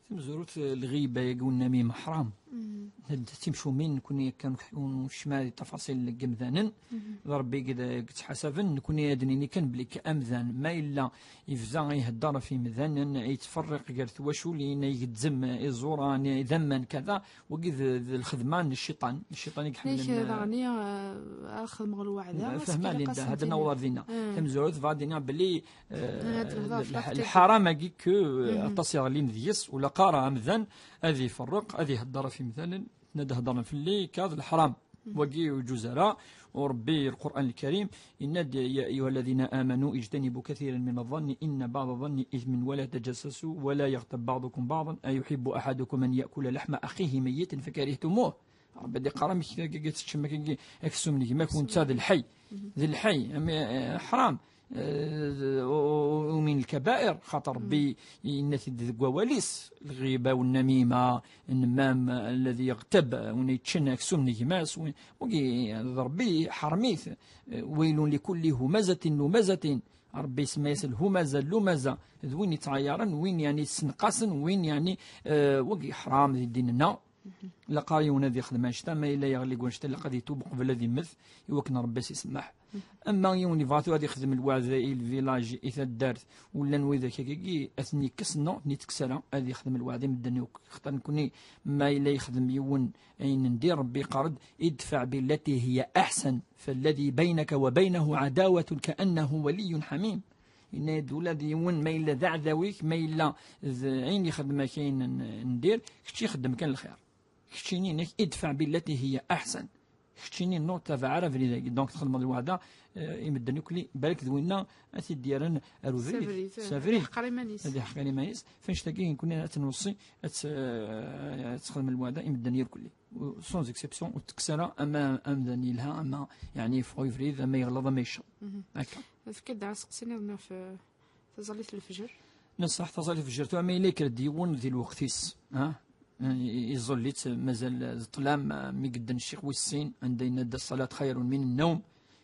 Tamezwarut, eh, lɣiba-yagi, unnamima, ḥram. Mhm. D timcumin, nekkni akka ur nekcem ara di tafaṣil n yimdanen. Mhm. D Ṛebbi i d-, i yettḥasaben, nekkni ad d-nini kan belli amdan, ma yella yebda ihedder ɣef yimdanen, yettferriq gar twaculin, igezzem iẓuran, d aman, kada, wagi d, d lxedma n cciṭan. Cciṭan i iḥemmlen, nek, eh, daɣen, eh, ad xedmeɣ lweɛda, fehma Linda, ad naweḍ ar dinna. Eh. Tamezwarut, bɣa ad d-iniɣ belli, eh, lḥ-, lḥaram-agi que, eh, aṭas iɣellin deg-s, ur ilaq ara amdan ad iferreq, ad ihedder ɣef yimdanen, ad heddren fell-i, akka d leḥram. Mhm. Wagi ur yeǧuz ara. U Ṛebbi, Lqur'an Lkarim, yenna-d: "يا أيها الذين آمنوا اجتنبوا كثيرا من الظن إن بعض الظن إثم ولا تجسسوا ولا يغتب بعضكم بعضا أيحب أحدكم أن يأكل لحم أخيه ميتا فكرهتموه." Ṛebbi ad iqqar: "Amek akka teččem akka aksum n gma-k, u netta d lḥay?" Mhm. D lḥay, am, eh, ḥram. Eh, u, u, u min lkabair, xaṭer Ṛebbi yenna-t-id deg wawal-is, lɣiba, unnamima, nnmam, alladhi yaɣtab, win yeččen aksum n gma-s, win, wagi d Ṛebbi iḥrem-it, eh, waylun likulli humazatin lumazatin, Ṛebbi isemma-yas lhumaza, lumaza, d win yettɛayaren, win, yeɛni, yessenqasen, win, yeɛni, eh, wagi ḥram di ddin-nneɣ. Ilaq ara yiwen ad yexdem annect-a, ma yella yeɣli deg wannect-a, ilaq ad yetub uqbel ad yemmet, i wakken Ṛebbi ad s-isemmeḥ. Ama yiwen yebɣa tura ad yexdem lweɛd i lvilaj, i taddart, u llan widak akkagi, ad ten-yekkes, non, ur ten-ittekkes ara, ad yexdem lweɛd i medden yakk. Xaṭer nekni, ma yella yexdem yiwen ayen n dir, Rebbi yeqqar-d: "Idfaɛ billati hiya aḥsan, falladi baynaka wa baynahu ɛadawatun kaannahu waliyyun ḥamim." Yenna-d ula d yiwen ma yella d aɛdaw-ik, ma yella d ayen yexdem-ak ayen n, n dir, kečč ixeddem kan lxir. Keččini-inek idfaɛ billati hiya aḥsan. Keččini ur ttabaɛ ara abrid-agi. Donc txedmeḍ lweɛda, eh, i medden akk li, balak d winna ad t-id-yerren ar ubrid. S abrid, s abrid. Ad iḥqer iman-is. Ad iḥqer iman-is. F annect-agi nekni ad t-nweṣṣi, ad t-, eh, ad txedmem lweɛda i medden irkelli. Sans exception, ur tekkes ara, ama amdan yelha, ama, yeɛni, yeffeɣ ubrid, ama yeɣleḍ, ama yecceḍ. Mhm. Akka. Efk-d aseqsi niḍen ɣef, eh, taẓallit n lefjer. Neṣṣaḥ, taẓallit n lefjer, tura ma yella yekker-d yiwen di lweqt-is, ha? Iẓẓel-itt, mazal d ṭṭlam, mi yedden ccix wis sin, anda yenna-d: "Ṣṣalat xayrun min nnawm",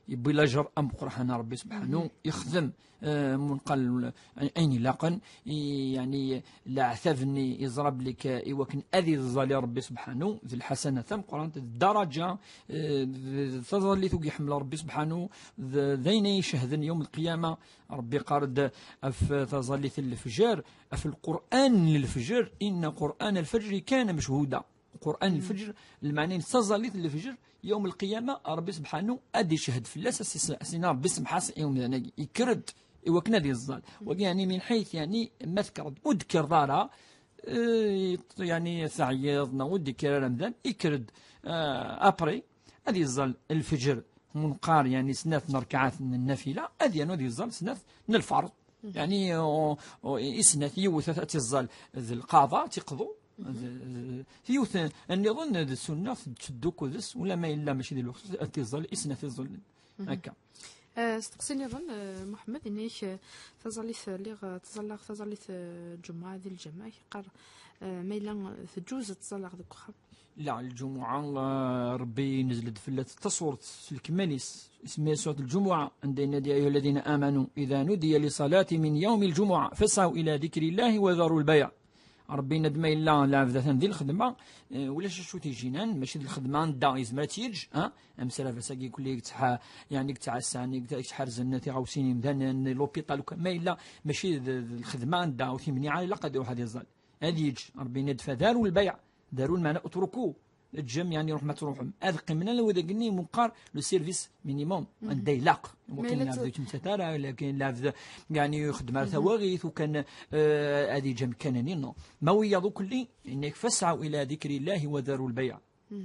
yewwi lajer ameqqran ɣer Rebbi subḥanu, yexdem, eh, munqal, eh, ayen ilaqen, i, yeɛni, leɛtab-nni yeẓra belli k-, i wakken ad iẓẓal i Rebbi subḥanu, d lḥasana tameqqrant, d ddaraǧa, eh, d, d taẓallit ur iḥemmel Rebbi subḥanu, d, d ayen ay icehden yawm lqiyama. Rebbi yeqqar-d ɣef taẓallit n lefjer, ɣef Lqur'an n lefjer: "Inna Qur'an al-fajri kana machhuda." Qur'an n lefjer, lmeɛna-ines taẓallit n lefjer, yawm lqiyama, Rebbi subḥanu ad icehhed fell-as, as-, as-, as-, Rebbi semḥ-as i umdan-agi, yekker-d i wakken ad iẓẓal. Wagi, yeɛni, min ḥayt, yeɛni, ma tekkreḍ, ur d-tekkreḍ ara, eh, yeɛni, teɛyiḍ, neɣ ur d-yekker ara amdan, yekker-d, eh, après, ad iẓẓal lefjer, munqar, yeɛni, snat n rrekɛat n nnafila, ad yernu ad iẓẓal snat n lferḍ. Yeɛni, o, o, i snat, yiwet ad, ad tiẓẓal d lqaḍa, ad tiqḍu, d, d, yiwet nniḍen d sunna, tetteddu akked-s, ula ma yella mačči di lweqt, ad tiẓẓal i snat iẓẓulen. Akka. Eh, steqsi niḍen, eh, Muḥemmed, yenna-ak, eh, taẓallit, lliɣ, eh, ttẓallaɣ taẓallit, eh, lǧemɛa di lǧameɛ, yeqqar, eh, ma yella teǧǧuz ad ttẓallaɣ deg uxxam. La, lǧumuɛa, eh, Rebbi yennzel-d fell-as tasurt s lekmal-is, isemma-yas surat lǧumuɛa, anda yenna-d: "Ya ayuha alladina amanu, ida nudiya li salati min yawmi lǧumuɛa, fasɛu ila dikri llahi wa daru lbayɛ." Rebbi yenna-d ma yella lɛebd atan di lxedma, eh, ulac acu t-ijinan, mačči d lxedma anda yezmer ad tt-yeǧǧ, ha? Amesraf ass-agi kulli yettḥa-, yeɛni yettɛassan, yettḥerzen tiɣawsin imdanen, l'hôpital, ma yella mačči d, d lxedma anda ur t-imniɛ ara, ilaq ad iruḥ ad iẓẓal. Ad yeǧǧ. Rebbi yenna-d: "Fadaru lbayɛ." Daru lmeɛna utruku. Ǧǧem, yeɛni, ruḥem ad truḥem. Ad qqimen ala wid-agi-nni meqqar le service minimum, anda ilaq. Wakken lɛebd ur yettmettat ara, lakin lɛebd, yeɛni, ur ixeddem ara tawaɣit, ukan, eh, ad yeǧǧ amkan-nni, non. Ma wiyaḍ ukelli, yenna-k: "Fasɛu ila dikri llahi wa daru lbayɛ."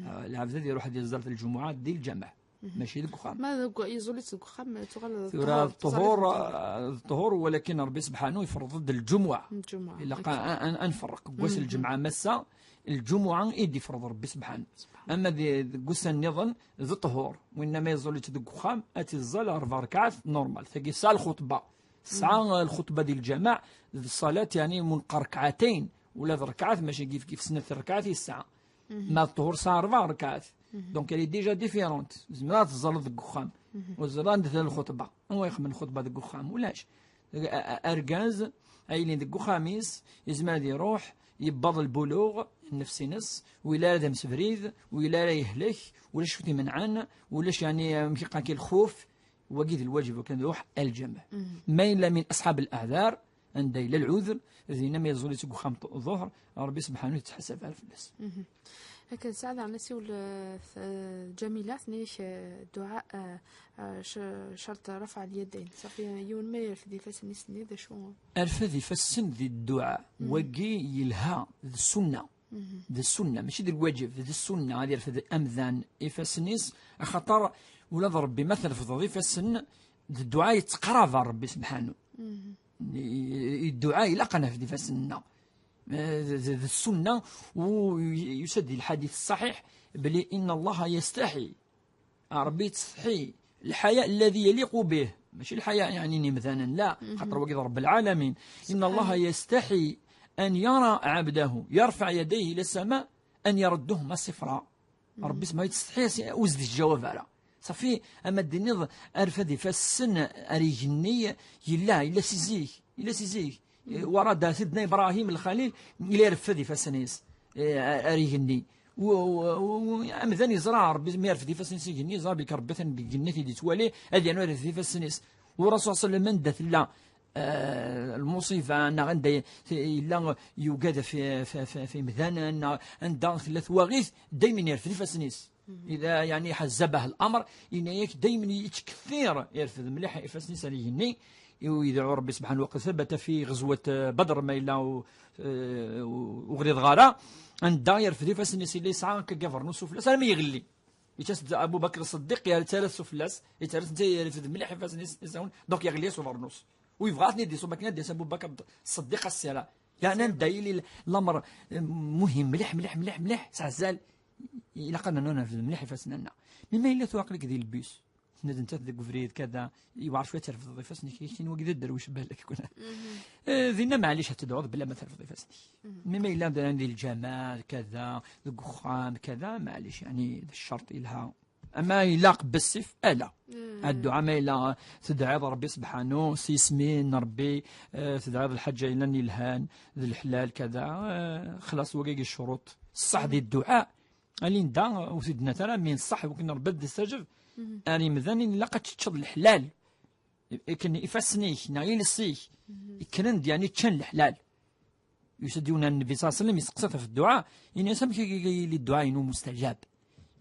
Ah, lɛebd ad iruḥ ad iẓẓal fi lǧumuɛa di lǧameɛ. Mačči deg uxxam. Ma deg, yeẓẓul-itt deg uxxam, tuɣal d ṭṭuhur, ṭṭuhur, ah, d ṭṭuhur, walakin Rebbi subḥanu yefreḍ-d lǧumuɛa. Lǧumuɛa, ilaq a, a, a nferreq. Deg wass n lǧemɛa massa, lǧumuɛa i d-ifreḍ Rebbi subḥanu. Ama di, deg ussan nniḍen, d ṭṭuhur. Winna ma yeẓẓul-itt deg uxxam, ad tiẓẓal rebɛa rrekɛat, normal. Tagi tesɛa lxuṭba. Tesɛa lxuṭba di lǧameɛ, d ṣṣalat, yeɛni, munqar rekɛatayn, ula d rekɛat, mačči kif kif snat rekɛat i tesɛa. Ma d ṭṭuhur tesɛa rebɛa rekɛat. Donc, elle est déjà différente. Tzemreḍ ad teẓẓleḍ deg uxxam. Ur teẓriḍ anda tella lxuṭba. Anwa ixemmen lxuṭba deg uxxam? Ulac. A-, a-, argaz, a yelin deg uxxam-is, yezmer ad iruḥ, yewweḍ lbuluɣ, nnefs-ines, ur yelli ara d amsebrid, ur yelli ara yehlek, ulac acu t-imenɛen, ulac, yeɛni, amek iqqan-k, lxuf, wagi d lwaǧib, wakken ad iruḥ al lǧameɛ. Ma yella min aṣḥab al-aɛdar, anda yella lɛudur, dinna ma yeẓẓul-itt deg uxxam ḍuhur, Rebbi subḥanu yettḥasab ara fell-as. Akka, nesɛa daɣen asiwel, eh, Ǧamila, tenna-ak, eh, dduɛa, eh, eh, c-, cerṭ rafɛ al-yadayn. Ṣafi, yiwen ma yerfed ifassen-is-nni, d acu? Rfed ifassen di dduɛa, wagi yelha, d ssunna. D ssunna, mačči d lwaǧeb, d ssunna ad yerfed amdan ifassen-is, axaṭer ula d Rebbi ma trefdeḍ ifassen, d dduɛa yettqarab ɣer Rebbi subḥanu. I, i, dduɛa ilaq ad nerfed ifassen-nneɣ. Eh, d, d, d ssunna, u yusa-d di lḥadit ṣṣaḥiḥ belli inna Allaha yastaḥi. Ah, Rebbi yettsetḥi. Lḥaya alladhi yaliqu bih. Mačči lḥaya, yeɛni, n yimdanen, la. Xaṭer wagi d Rebbi lɛalamin. Inna Allaha yastaḥi an yara ɛabdahu yarfaɛ yadayhi ila ssama an yarudduhuma sifra. Rebbi s ma yettsetḥi, as-, ur s-d-yettjawab ara. Ṣafi, ama d-tiniḍ, arfad ifassen ar igenni, yella, yella si zik, yella si zik. Wara da Sidna Ibrahim Lxalil, yella ireffed ifassen-is, eh, ar igenni. U- u- u- amdan yeẓra Ṛebbi mi yerfed ifassen-is igenni, yeẓra belli Ṛebbi atan deg igenni i t-id-yettwali, ad yernu yerfed ifassen-is. U Rasul sallam anda tella, eh, lmuṣiba, neɣ anda yella yugad ɣef, ɣef, ɣef, ɣef imdanen, neɣ anda tella twaɣit, daymen yerfed ifassen-is. Ida, yeɛni, ḥazzabaha l-amr, yenna-yak daymen yettkettir, yerfed mliḥ ifassen-is ar igenni, i yedɛu Ṛebbi subḥanahu wa taɛala, thabata fi ɣezwat, eh, Badr, ma yella u-, eh, u-, ur ɣliḍeɣ ara, anda yerfed ifassen-is, yella yesɛa akka abernus sufella-s, armi yeɣli. Yettas-d Abu Bakr Ṣeddiq, yettarra-t sufella-s, yettarra-t netta yerfed mliḥ ifassen-is, donc yeɣli-as ubernus. U yebɣa ad ten-id-iṣubb akken ad d-yas Abu Bakr Ṣeddiq, as-sira. Yeɛni anda yili l-, lamer, eh, muhim mliḥ, mliḥ, mliḥ, mliḥ, s ɛezzal, ilaq ad nernu nerfed mliḥ ifassen-nneɣ. Mi ma yella tura aql-ik di lbus, tenna-d nettat deg ubrid, kada, yewɛer cwiya ad terfdeḍ ifassen-ik, keččini wagi d aderwic balak kuna. Eh, dinna maɛlic ad tedɛuḍ bla ma terfeḍ ifassen-ik. Mi ma yella d-, di lǧameɛ, kada, deg uxxam, kada, maɛlic, yeɛni d ccerṭ yelha. Ama ilaq bessif, ala. Adduɛa ma yella tedɛiḍ Ṛebbi subḥanu, s yisem n Ṛebbi, eh, tedɛiḍ lḥaǧa yellan yelhan, d leḥlal, kada, eh, xlaṣ wagi i ccuruṭ. Ṣṣeḥ di dduɛa, alinda ur t-id-nnat ara, min ṣṣeḥ wakken Ṛebbi ad d-istaǧeb, ar imdanen ilaq ad teččeḍ leḥlal. Akken ifassen-ik, neɣ iles-ik, kkren-d, yeɛni ččan leḥlal. Yusa-d yiwen ar Nnbi ṣalla Llahu ɛalayhi wa sallam, yesteqsa-t ɣef dduɛa, yenna-yas: "Amek i yili dduɛa-inu mustajab?"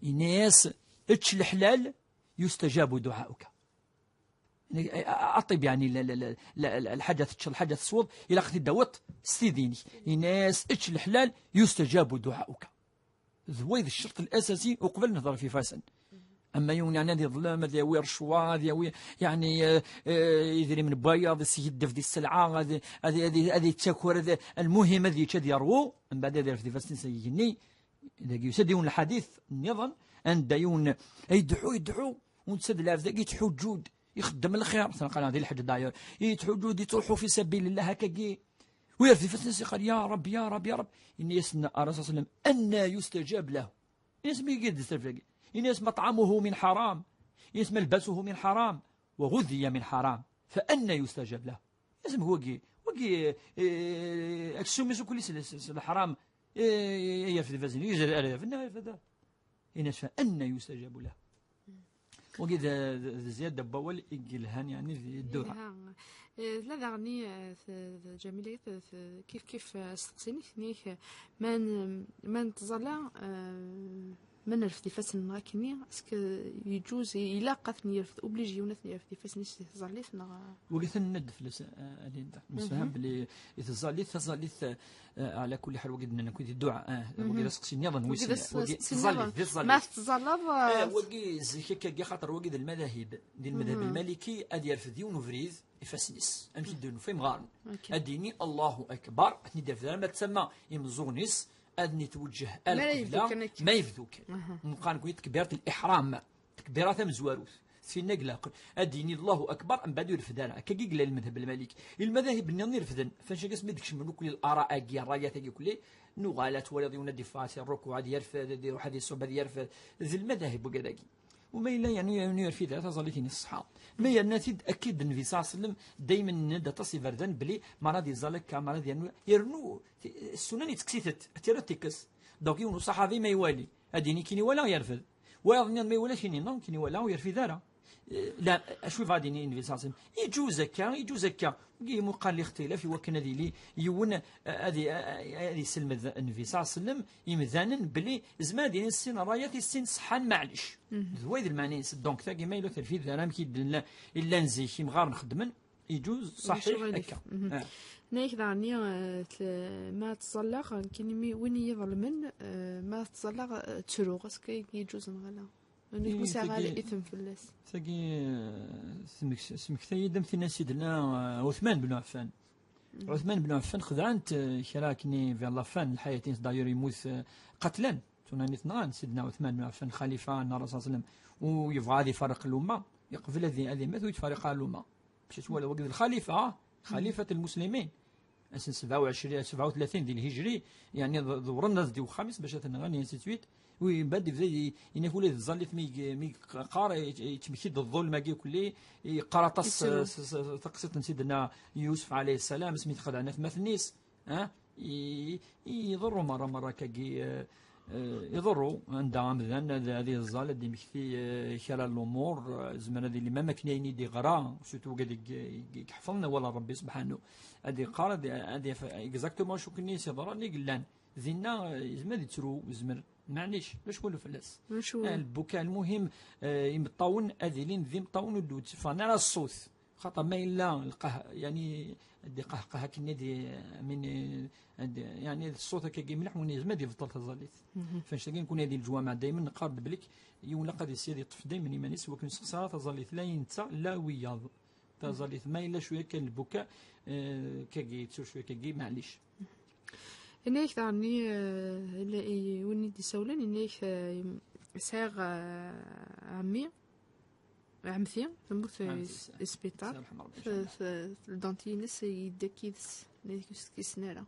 Yenna-yas: "Ečč leḥlal, yustajabu duɛauka." Aṭib, yeɛni, la, la, la, la, la, lḥaǧa teččeḍ, lḥaǧa tesweḍ, ilaq ad t-id-tawiḍ s tidi-inek. Yenna-yas: "Ečč leḥlal, yustajabu duɛauka." D way d ccerṭ l-asasi uqbel nehḍer ɣef ifassen. Ama yiwen, yeɛni, ad yeḍlem, ad yawi rrecwa, ad yawi, yeɛni, eh, eh, idrimen n wayeḍ, ad iseddef di sselɛa, ad, ad, ad, ad yettaker, ad, lmuhim ad yečč, ad yerwu, mbeɛd ad yerfed ifassen-is deg igenni. Dagi yusa-d yiwen lḥadit nniḍen, anda yiwen, eh, yedɛu, yedɛu, u netta d lɛebd-agi yettḥuǧǧu-d, ixeddem lxir, atan qqaren di lḥeǧǧ d'ailleurs, yettḥuǧǧu-d, yettruḥu fi sabilillah akkagi, u yerfed ifassen-is, yeqqar: "Ya Rab, ya Rab, ya Rab." Yenna-yasen Ṛṛasul ṣalla Llahu ɛalayhi wa sallam: "Anna yustajab lahu?" Yenna-yas: "Mi i d-tesref dagi?" Yenna-yas: "Maṭɛamuhu min ḥaṛam." Yenna-yas: "Malbasuhu min ḥaṛam, wa ɣudhiya min ḥaṛam, fa anna yustajab lahu?" Yenna-yas: "Amek wagi? Wagi, eh, aksum-is ukul-is s, s, s leḥṛam, eh, yerfed ifassen, yezder ara yerfed, neɣ yerfed ara?" Yenna-yas: "Fa anna yustajabu lahu?" Wagi d, d, d zzyada n wawal i yelhan, yeɛni, di dduɛa. Yelha. Eh, tella daɣen, eh, t-, t-, Ǧamila, t-, t-, kif kif, eh, asteqsi-nnek, nnek, eh, ma n-, ma nettẓalla, eh, ma nerfed ifassen-nneɣ akkenni, est-ce que yeǧuz, ilaq ad ten-yerfed, obligé yiwen ad ten-yerfed ifassen-is di tẓallit, neɣ, eh? Wagi atan nenna-d fell-as, eh, a Linda. Nemsefham belli i tẓallit, taẓallit, eh, Eh, ɛla kulli ḥal, wagi d-nnan akk di dduɛa, eh, wagi d aseqsi nniḍen, wis wagi d aseqsi nniḍen. Tẓallit, di tẓallit. Ma tettẓalliḍ, eh, eh, wagi zik akkagi, xaṭer wagi d lmadahib. Di lmadhab lmaliki, ad yerfed yiwen ubrid ifassen-is. Amek i d-nufa imɣaren. Ad d-yini Allahu Akbar, ad ten-id-yerfed, arma d tama imeẓẓuɣen-is, ad ten-itweǧǧeh ar lqibla, ma yebdu kan. Nqan nekni takbirat l-iḥram. Takbira tamezwarut, tinna deg leɛqel, ad d-yini Allahu Akbar, mbeɛd ur irfed ara. Akka i yella lmadhab lmaliki. I lmadahib nniḍen i refden, fancag asmi d-kecmen ukli l-ara-agi, rrayat-agi ukli, nuɣal ad twaliḍ yiwen ad d-iffeɣ si rrukuɛ, ad yerfed, ad iruḥ ad iṣub, ad yerfed. D lmadahib wigad-agi. U ma yella, yeɛni, ur yerfid ara, taẓallit-ines ṣṣeḥḥa. Ma yerna-t-id akka i d-, Nnbi ṣalla Llahu ɛalayhi wa sallam, daymen nenna-d aṭas iberdan belli mi ara ad iẓẓal akka, mi ara ad yernu, yernu, ti-, ssunan yettekkes-itent, ad t-yerr ad t-ikkes. Donc yiwen uṣaḥabi ma iwali, ad d-yini kini wala yerfed. Wayeḍ nniḍen ma iwala kini, non, kini wala ur yerfid ara. Eh, la, acu yebɣa ad d-yini Nnbi ṣalla Llahu ɛalayhi wa sallam? Iǧuz akka, iǧuz akka. Wagi imuqal lixtilaf i wakken ad yili yiwen, eh, ad i-, eh, ad yesselmed Nnbi ṣalla Llahu ɛalayhi wa sallam imdanen belli zman ad yini sin rrayat i sin ṣeḥḥan, maɛlic. D way d lmeɛna-ines. Donc tagi ma yella ur terfid ara, amek i d-nella, i llan zik imɣaren xeddmen, iǧuz, ṣaḥiḥ, akka. Ah. Nna-yak daɣen, eh, t-, ma ttẓallaɣ, nekkini mi, win i yi-iḍelmen, eh, ma ttẓallaɣ, eh, ttruɣ, est-ce que yeǧuz neɣ ala? Nekk ur sɛiɣ ara tagi, isem fell-as. Tagi, eh, tmek-, tesmektay-iyi-d am tin i s-d-yenna, eh, Ɛuthman ben Ɛeffan. Ɛuthman ben Ɛeffan xedɛen-t, eh, kra akken vers la fin n lḥayat-ines, d'ailleurs yemmut, eh, qatlen. Tura-nni t-nɣan Sidna Ɛuthman ben Ɛeffan, lxalifa n Ṛṛasul ṣalla Llahu ɛalayhi wa sallam, u yebɣa ad ifarreq lumma, yeqbel ad i-, ad imat u yettfarriq lumma. Bac ad twaliḍ wagi d lxalifa, ah, xalifat lmuslimin. Ass n sebɛa u ɛecrin, sebɛa u tlatin di lhijri, yeɛni ḍ-, ḍewren ad d-iwexxam-is bac ad t-nɣen, ainsi de suite. U mbeɛd yebda i-, inak ula d tẓallit mi yeg-, mi yeqqar, yett-, yettmekti-d ḍḍulm-agi kulli, yeqqar aṭas, yettru. S, s, s, taqsiṭ n Sidna Yusef ɛalayhi ssalam, asmi t-xedɛen atmaten-is, ah, i, i, iḍerru merra, merra akkagi, eh, Eh, iḍerru anda amdan ad, ad yeẓẓal, ad d-imekti, eh, kra n lumuṛ, eh, zemren ad yili même akken ayen i d-iɣra, surtout wigad i, i, i iḥefḍen awal n Ṛebbi subḥanu, ad iqqar, ad, ad yaf exactement acu akken i s-yeḍran i yellan. Dinna, eh, yezmer ad yettru, yezmer, maɛlic, ulac walu fell-as. Ulac walu. Eh, lbuka, lmuhim, eh, imeṭṭawen ad ilin d imeṭṭawen ur d-tteffɣen ara ṣṣut. Xaṭer ma yella lqah-, yani, ad iqahqah akken ad i-, min, ad, yani, ṣṣut akkagi mliḥ, win yezmer ad ibṭel taẓallit. F annect-agi, nekni di leǧwameɛ daymen neqqar-d belli yiwen ilaq ad yessi ad yeṭṭef daymen iman-is, wakken ur yessexṣar ara taẓallit, la i netta, la wiyaḍ. Taẓallit, ma yella cwiya kan lbuka, eh, akkagi, yettu cwiya akkagi, maɛlic. Yenna-yak daɣen, eh, la-, i win i d-isawlen, yenna-yak, eh, sɛiɣ, eh, ɛemmi, ɛemti, temmut, eh, Ɛemti, s-, sbiṭar. Sɛiɣ lḥemra, f-, f-, f-, le dentier-ines yedda-k yid-s, yenna-yak ur s-t-kksen ara.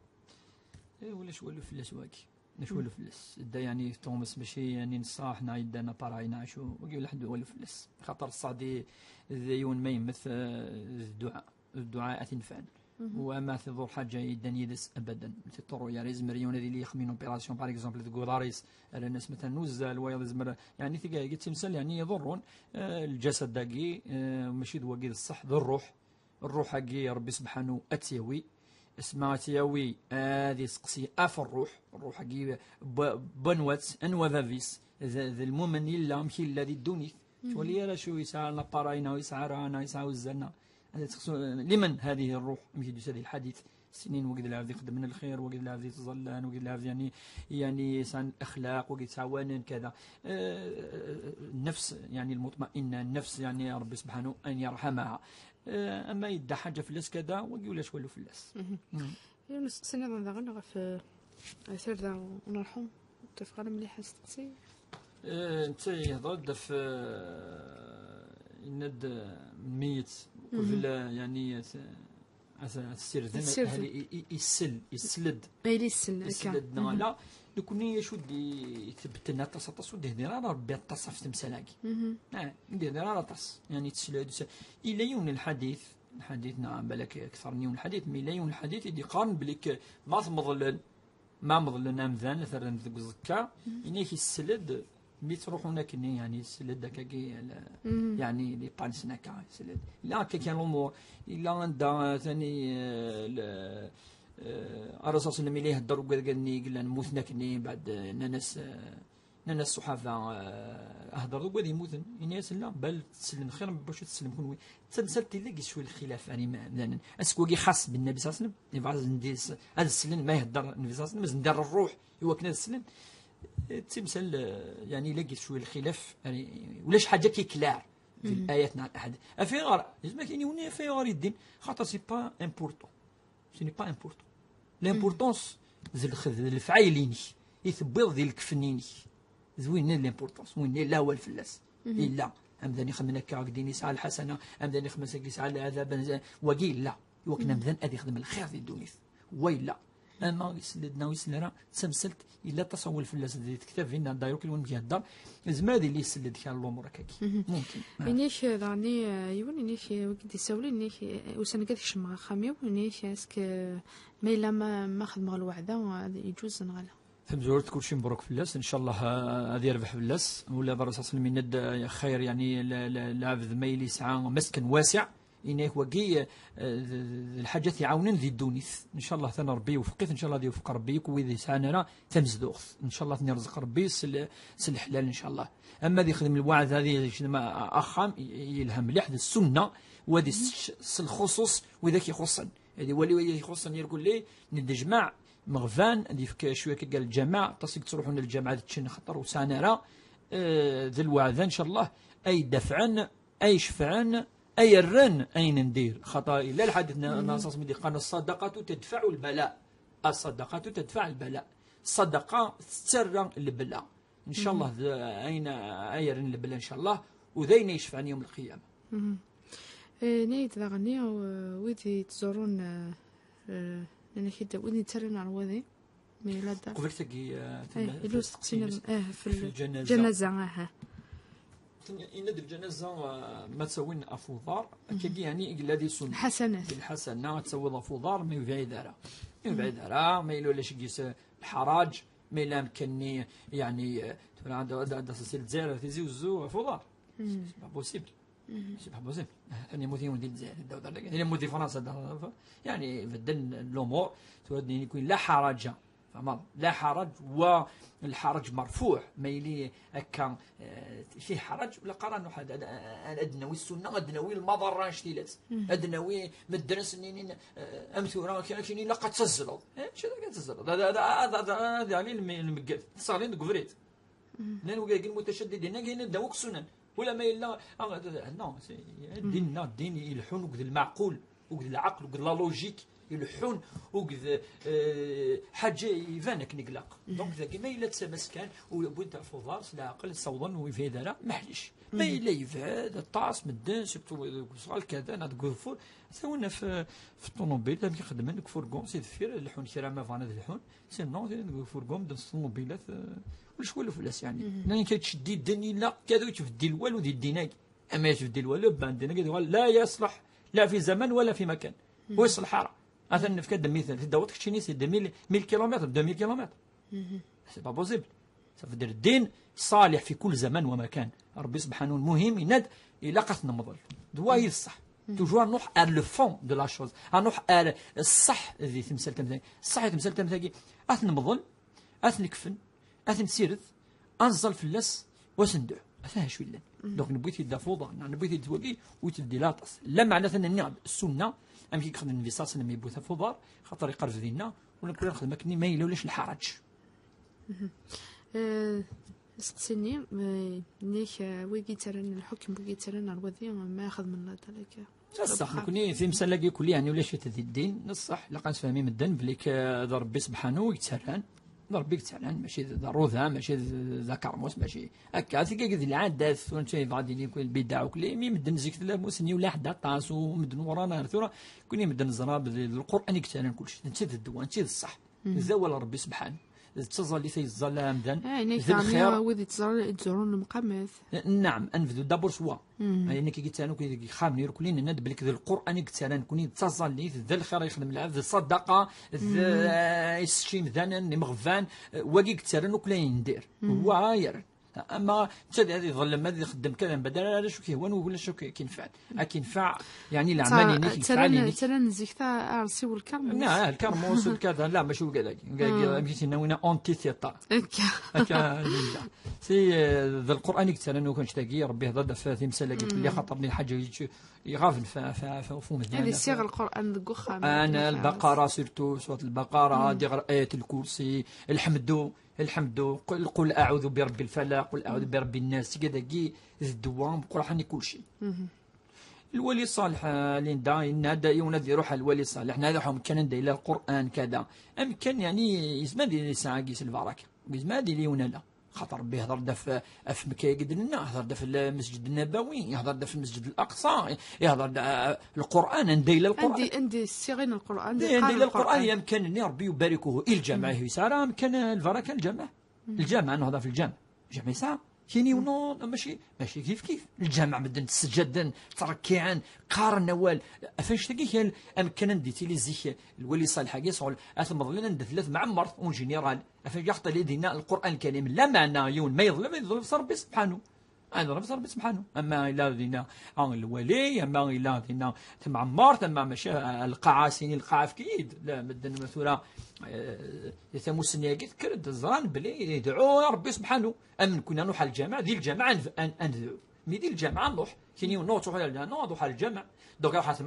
Eh, ulac walu fell-as wagi. Ulac walu fell-as. Da, yani, tuɣmas mačči, yani, n ṣṣaḥ, neɣ yedda n appareil, neɣ acu, wagi ulac walu fell-as. Xaṭer ṣṣaḥ di, d yiwen ma yemmet, eh, d dduɛa. D dduɛa ad t-inefɛen. Wa ma tiḍur ḥaǧa yeddan yid-s abadan. Tiṭṭurru yar yezmer yiwen ad yili yexdem une opération, par exemple, deg uḍar-is, rran-as matan uzzal, wayeḍ yezmer, yani, tigagi d timsal, yani, iḍurrun, eh, lǧasad-agi, eh, mačči d wagi d ṣṣeḥ, d ṛṛuḥ. Ṛṛuḥ-agi, Ṛebbi subḥanu ad tt-yawi. Asma ad tt-yawi, ad iseqsi ɣef ṛṛuḥ. Ṛṛuḥ-agi, b-, b-, anwa-tt, anwa bab-is, d, d lmumen yella, amek yella di ddunit. Ur yettwali ara acu yesɛa l'appareil, neɣ yesɛa ṛṛuḥ, neɣ yesɛa uzzal, neɣ. Ad teqsu, liman hadihi ṛṛuḥ, amek i d-yusa di lḥadit. Snin wagi d lɛebd ixeddmen lxir, wagi d lɛebd yettẓallan, wagi d lɛebd, yani, yani, yesɛan axlaq, wagi yettɛawanen, kada. Eh, nnefs, yani, lmuṭma'inna, nnefs, yani, Ṛebbi subḥanu an yerḥamaha. Eh, ama yedda ḥaǧa fell-as kada, wagi ulac walu fell-as. Mhm. Mm. Yiwen usteqsi nniḍen daɣen ɣef, eh, tarda n ṛṛḥum, ur tafeɣ ara mliḥ asteqsi. Eh, netta yehḍer-d ɣef, eh, yenna-d, eh, lmeyet, qbel, eh, yani, ad, ad, ad t-ssirden, ad t-ssirden. Hal i, i, issel, issel-d. Ay, issel, akka. Issel-d neɣ ala. Nekni acu d-itebbten aṭas, aṭas, ur d-ihdir ara Ṛebbi aṭas ɣef temsal-agi. Ah, ur d-ihdir ara aṭas. Yani, tesla-d, yella yiwen n lḥadit, lḥadit neɣ balak akteṛ n yiwen n lḥadit, mi yella yiwen n lḥadit i d-iqqaren belli k-, ma t-meḍlen, ma meḍlen amdan, ad t-rren deg uẓekka, yenna-k issel-d, mi ttruḥun akkenni, yani, issel-d akkagi, la, yani, di pansen akka, issel-d. Yella akka kan lumuṛ, yella anda, eh, tani, eh, la, eh, Ṛṛasul sallam yella iheddeṛ deg wigad-nni i yellan mmuten akkenni, mbeɛd, eh, nnan-as, eh, nnan-as ṣṣuḥaba, eh, hder deg wad yemmuten. Yenna-yasen la, bal tsellem xir n bac ad tsellem kunwi. D tamsalt yella deg-s cwi lxilaf ar imdanen. Ass wagi xas ben Nnabi sallallahu alayhi wa sallam, yebɣa ad s-, ad slen ma ihedder Nnabi sallallahu alayhi wa sallam, ad s-ndir ṛṛuḥ i wakken ad slen. D timsal, eh, yani, yella deg-s cwi lxilaf, yani, ulac ḥaǧa ki clair di l'ayat neɣ l'aḥadith. Af ayɣer, yezmer kan yiwen af ayɣer yeddin, xaṭer c'est pas important. Ce n'est pas important. L'importance, d lxed-, d lefɛayel-inek i tewwiḍ di lekfen-inek. D winna l'importance, winna yella awal fell-as. Yella amdan ixedmen akka, deg din yesɛa lḥasana, amdan ixedmen akka yesɛa lɛadab, amdan, wagi yella. I wakken amdan ad ixdem lxir di ddunit. Wa yella. Ama isell-d neɣ isell ara, d tamsalt, yella aṭas awal fell-as di tektabin, neɣ dayru kan win ihedder, yezmer ad yili isell-d kra n lumuṛ akkagi. Mumkin. Ini-k, eh, daɣen, eh, yiwen, ini-k, eh, wigi d-isawlen, ini-k, eh, ussan-agi ad kecmeɣ axxam-iw, ini-k, est-ce que, eh, ma yella ma, ma xedmeɣ lweɛda, eh, ad yeǧuz neɣ ala? Tamezwarut, kulci mebruk fell-as, ncallah, eh, ad yerbeḥ fell-as. Ula d Ṛṛasul sallam yenna-d, eh, xayr, yani, l-, l-, lɛebd ma yili yesɛa masken wasiɛ, Ini-ak wagi, eh, d, d, d lḥaǧat iɛawnen di ddunit. Ncallah tan Ṛebbi iwefeq-it, ncallah ad iwefeq Ṛebbi akk wid yesɛan ara tamezduɣt. Ncallah ad ten-irẓeq Ṛebbi s l-, s leḥlal, ncallah. Ama ad ixdem lweɛda, ad yekcem a-, a-, axxam, i-, i-, yelha mliḥ, d ssunna, u ad issečč s lxuṣuṣ widak ixuṣṣen. Ad iwali widak ixuṣṣen, irkelli, n ddejmaɛ, meɣban, ad yefk cwiya kan n lǧamaɛ, aṭas i yettruḥun lǧamaɛ ad ččen, xaṭer ur sɛan ara, eh, d lweɛda, ncallah, ay dafɛen ay cefɛen, ay rren ayen n dir. Xaṭer yella lḥadit n, n Ṛṛasul mi d-yeqqar: "Ṣṣadaqatu tadfaɛu lbala." Ṣṣadaqatu tadfaɛu lbala. Ṣṣadaqa tettarra lebla. Ncallah d ayen ay rren lebla, ncallah, u d ayen ay yecfɛen yawm lqiyama. Eh, nnan-d daɣen, eh, wid yettẓurrun, eh, eh, nnan-ak-id, wid yettarran ɣer wadi. Mi yella da. Qbel tagi, eh, eh, tella, illa usteqsi-nni, eh, f lǧanaza. Lǧanaza, aha. Yenna-d lǧanaza, eh, ma ttawin ɣef uḍar, akkagi, yani, yella di sunna. Lḥasanat. Di lḥasana, ad tawiḍ ɣef uḍar, mi ur bɛid ara. Mi ur bɛid ara, ma yella ulac deg-s, eh, lḥaraǧ, Mais là, amkan-nni, يعني, euh, tura ad, ad, ad as-, si Lezzayer, Tizi Uzzu, ɣef uḍar. C'est pas possible. C'est pas possible. Atan yemmut yiwen di Lezzayer, ddaw ḍar dagi. Yemmut di Fransa, da, يعني, بدل الأمور. Tura d-nini كاين لا حرج. فهمت؟ لا حرج، والحرج مرفوع. ما يلي هكا، آه، فيه حرج، ولا قرا واحد، أنا، أنا أدنوي السنة، أدنوي المضرة، شتيلات. أدنوي مدرس نينين، آه، أم ثورة، كاين، كاين إلا قد تزلط. إيه، شو ذاك تزلط؟ هذا، هذا، هذا، هذا، هذا، يعني الم-، المقاد. تصالين ديك فريت. لأن وكاين المتشددين، كاين داوك السنن. ولا ما إلا، آه، هذا، هذا، non، c'est، الدين، لا، الدين يلحون وقد المعقول، وقد العقل، وقد la logique، يلحون وقد، آه، حاجة يبان كنقلاق. Donc، ذاك ما إلا تسمس كان، وبنت فوضار، العقل صوضا ويفيد لا، معليش. ما إلا يبعد، الطاس، مدن، surtout صغار كذا، ناض قذفور. ثونا في، في الطوموبيل، لم يخدم لك فرقون، سي دفير، لحون كرا ما فانا ذ لحون. سي نو، سي فرقون، بدن الطوموبيلات، آه، ولا شوالو فلاس يعني. لأن كتشدي الدين إلا كذا وتبدي الوالو دي الديناك. أما يتبدي الوالو، بان الديناك يقول: "لا يصلح، لا في زمن ولا في مكان". ويصلح راه. أثلا نفكر دمي ثلاثة، داوت كتشيني سي deux mille، mille kilomètres، deux mille kilomètres. C'est pas possible. صافي دير الدين صالح في كل زمان ومكان. ربي سبحانه المهم يناد إلا قاس نمضل. دوا هي الصح. Toujours نروح à le fond de la chose. نروح على الصح ذي تمثال تمثال. الصح تمثال تمثال. أث نمضل، أث نكفن، أث نسيرث، أنزل في اللس، وسندع. أثاها شوي لن. Donc نبوي تيدا فوضى، نبوي تيدا توقي، وتدي لا تص. لا معنى ثنا نعم السنة، أم كي يخدم النبي صلى الله عليه وسلم يبوث فوضى، خاطر يقرب ذينا، ونقول نخدم أكني ما يلولش الحرج. آه، سقسيني، آه، نيك، آه، ويكي ترن الحكم، ويكي ترن الوذي، ما ياخذ من لا تلك. بصح نكوني في مسألة كي كل يعني ولا شيء تدي الدين، بصح لا كان فهمي مدن بليك، آه، ذا ربي سبحانه يتسران، ذا ربي يتسران، ماشي ذا روضة، ماشي ذا كرموس، ماشي هكا. ثقة قد العادات، وانت بعد يكون البدع وكل، مي مدن زيك لا موسني ولا حدا طاس، ومدن ورانا ثورة، كوني مدن زراب، القرآن يكترن كل شيء، انت الدواء، انت الصح. ذ awal Ṛebbi subḥan. D taẓallit ay yeẓẓal amdan. Ah, d lxir. Wid yettẓallan, yettzurun lemqamat. Naɛam, ad nebdu d'abord s wa. Ayen akka i yettarran akk deg yexxamen irkelli, nenna-d belli d Lqur'an i yettarran nekkni, d taẓallit, d lxir i yexdem lɛebd, d ṣṣadaqa, d, eh, issečč imdanen, imeɣban, eh, wagi i yettarran akk la yendir. Wa yerren. Ama netta ad iḍellem, ad ixeddem kra n badal, ala acu k-yehwan, ulac acu k-, k-yenfɛen. Ad k-yenfeɛ, yeɛni, leɛmal-inek yenfeɛ lili. Ttarran zik ta, arsi u lkermus. Na, lkermus, lkada, la, mačči wigad-agi. Amek i s-yenna winna, antithéta. Akka. Akka, yella. Si, eh, d Lqur'an i yettarran akk annect-agi, Ṛebbi ihder-d ɣef timsal-agi, belli xaṭer-nni lḥaǧa iɣaben f, f, f, f umdan. Ad issiɣ Lqur'an deg uxxam. Ana Lbaqara, surtout, surat Lbaqara, ad iɣer Ayat Lkursi, Lḥemdu, Lḥemdu, qul, qul aɛudu bi Ṛebbi lfalaq, qul aɛudu bi Ṛebbi nnas, tigad-agi d ddwa meqqreḥ i kulci. Lwali Ṣaleḥ, eh, Linda, yenna-d yiwen ad iruḥ ar Lwali Ṣaleḥ, neɣ ad iruḥ amkan anda yella Lqur'an, kada. Amkan, yeɛni, yezmer ad yili yesɛa deg-s lbaraka, yezmer ad yili yiwen ala. Xaṭer Ṛebbi ihder-d ɣef, ɣef Mekka i d-nenna, ihder-d ɣef Lmesǧed Nnabawi, ihder-d ɣef Lmesǧed Laqṣa, ihder-d, eh, Lqur'an, anda yella Lqur'an. Anda, anda yessiɣin Lqur'an, anda yella Lqur'an, amkan-nni Ṛebbi yubarik-uhu. I lǧameɛ ihi yesɛa amkan, eh, lbaraka, lǧameɛ. Lǧameɛ, nehder ɣef lǧameɛ. Lǧameɛ yesɛa. Kini, non, mačči, mačči kif kif. Lǧameɛ medden ttseǧǧaden, ttṛekkiɛen, qqaren awal. Ɣef annect-agi kan amkan anda yettili zik Lwali Ṣaleḥ-agi, sɣel At Meḍlen anda tella tmeɛmert, en général. Ɣef annect-agi xaṭer dinna Lqur'an Lkarim, lameɛna yiwen ma yeḍlem, yeḍlem s Ṛebbi subḥanu. Ah, yeḍlem s Ṛebbi subḥanu. Ama ila dinna, ah, lwali, ama ila dinna tmeɛmert, ama mačči, ah, lqaɛa, sini lqaɛa efk-iyi-d. La, medden ma tura, eh, tamussni-agi tekker-d, ẓran belli idɛu Ṛebbi subḥanu. Am nekkni ad nruḥ ɣer lǧameɛ, di lǧameɛ ad nef-, ad n-, ad nedɛu. Mi di lǧameɛ ad nruḥ. Kini, non, tṛuḥ ɣer lǧameɛ, non, ad nruḥ ɣer lǧameɛ. Donc, ad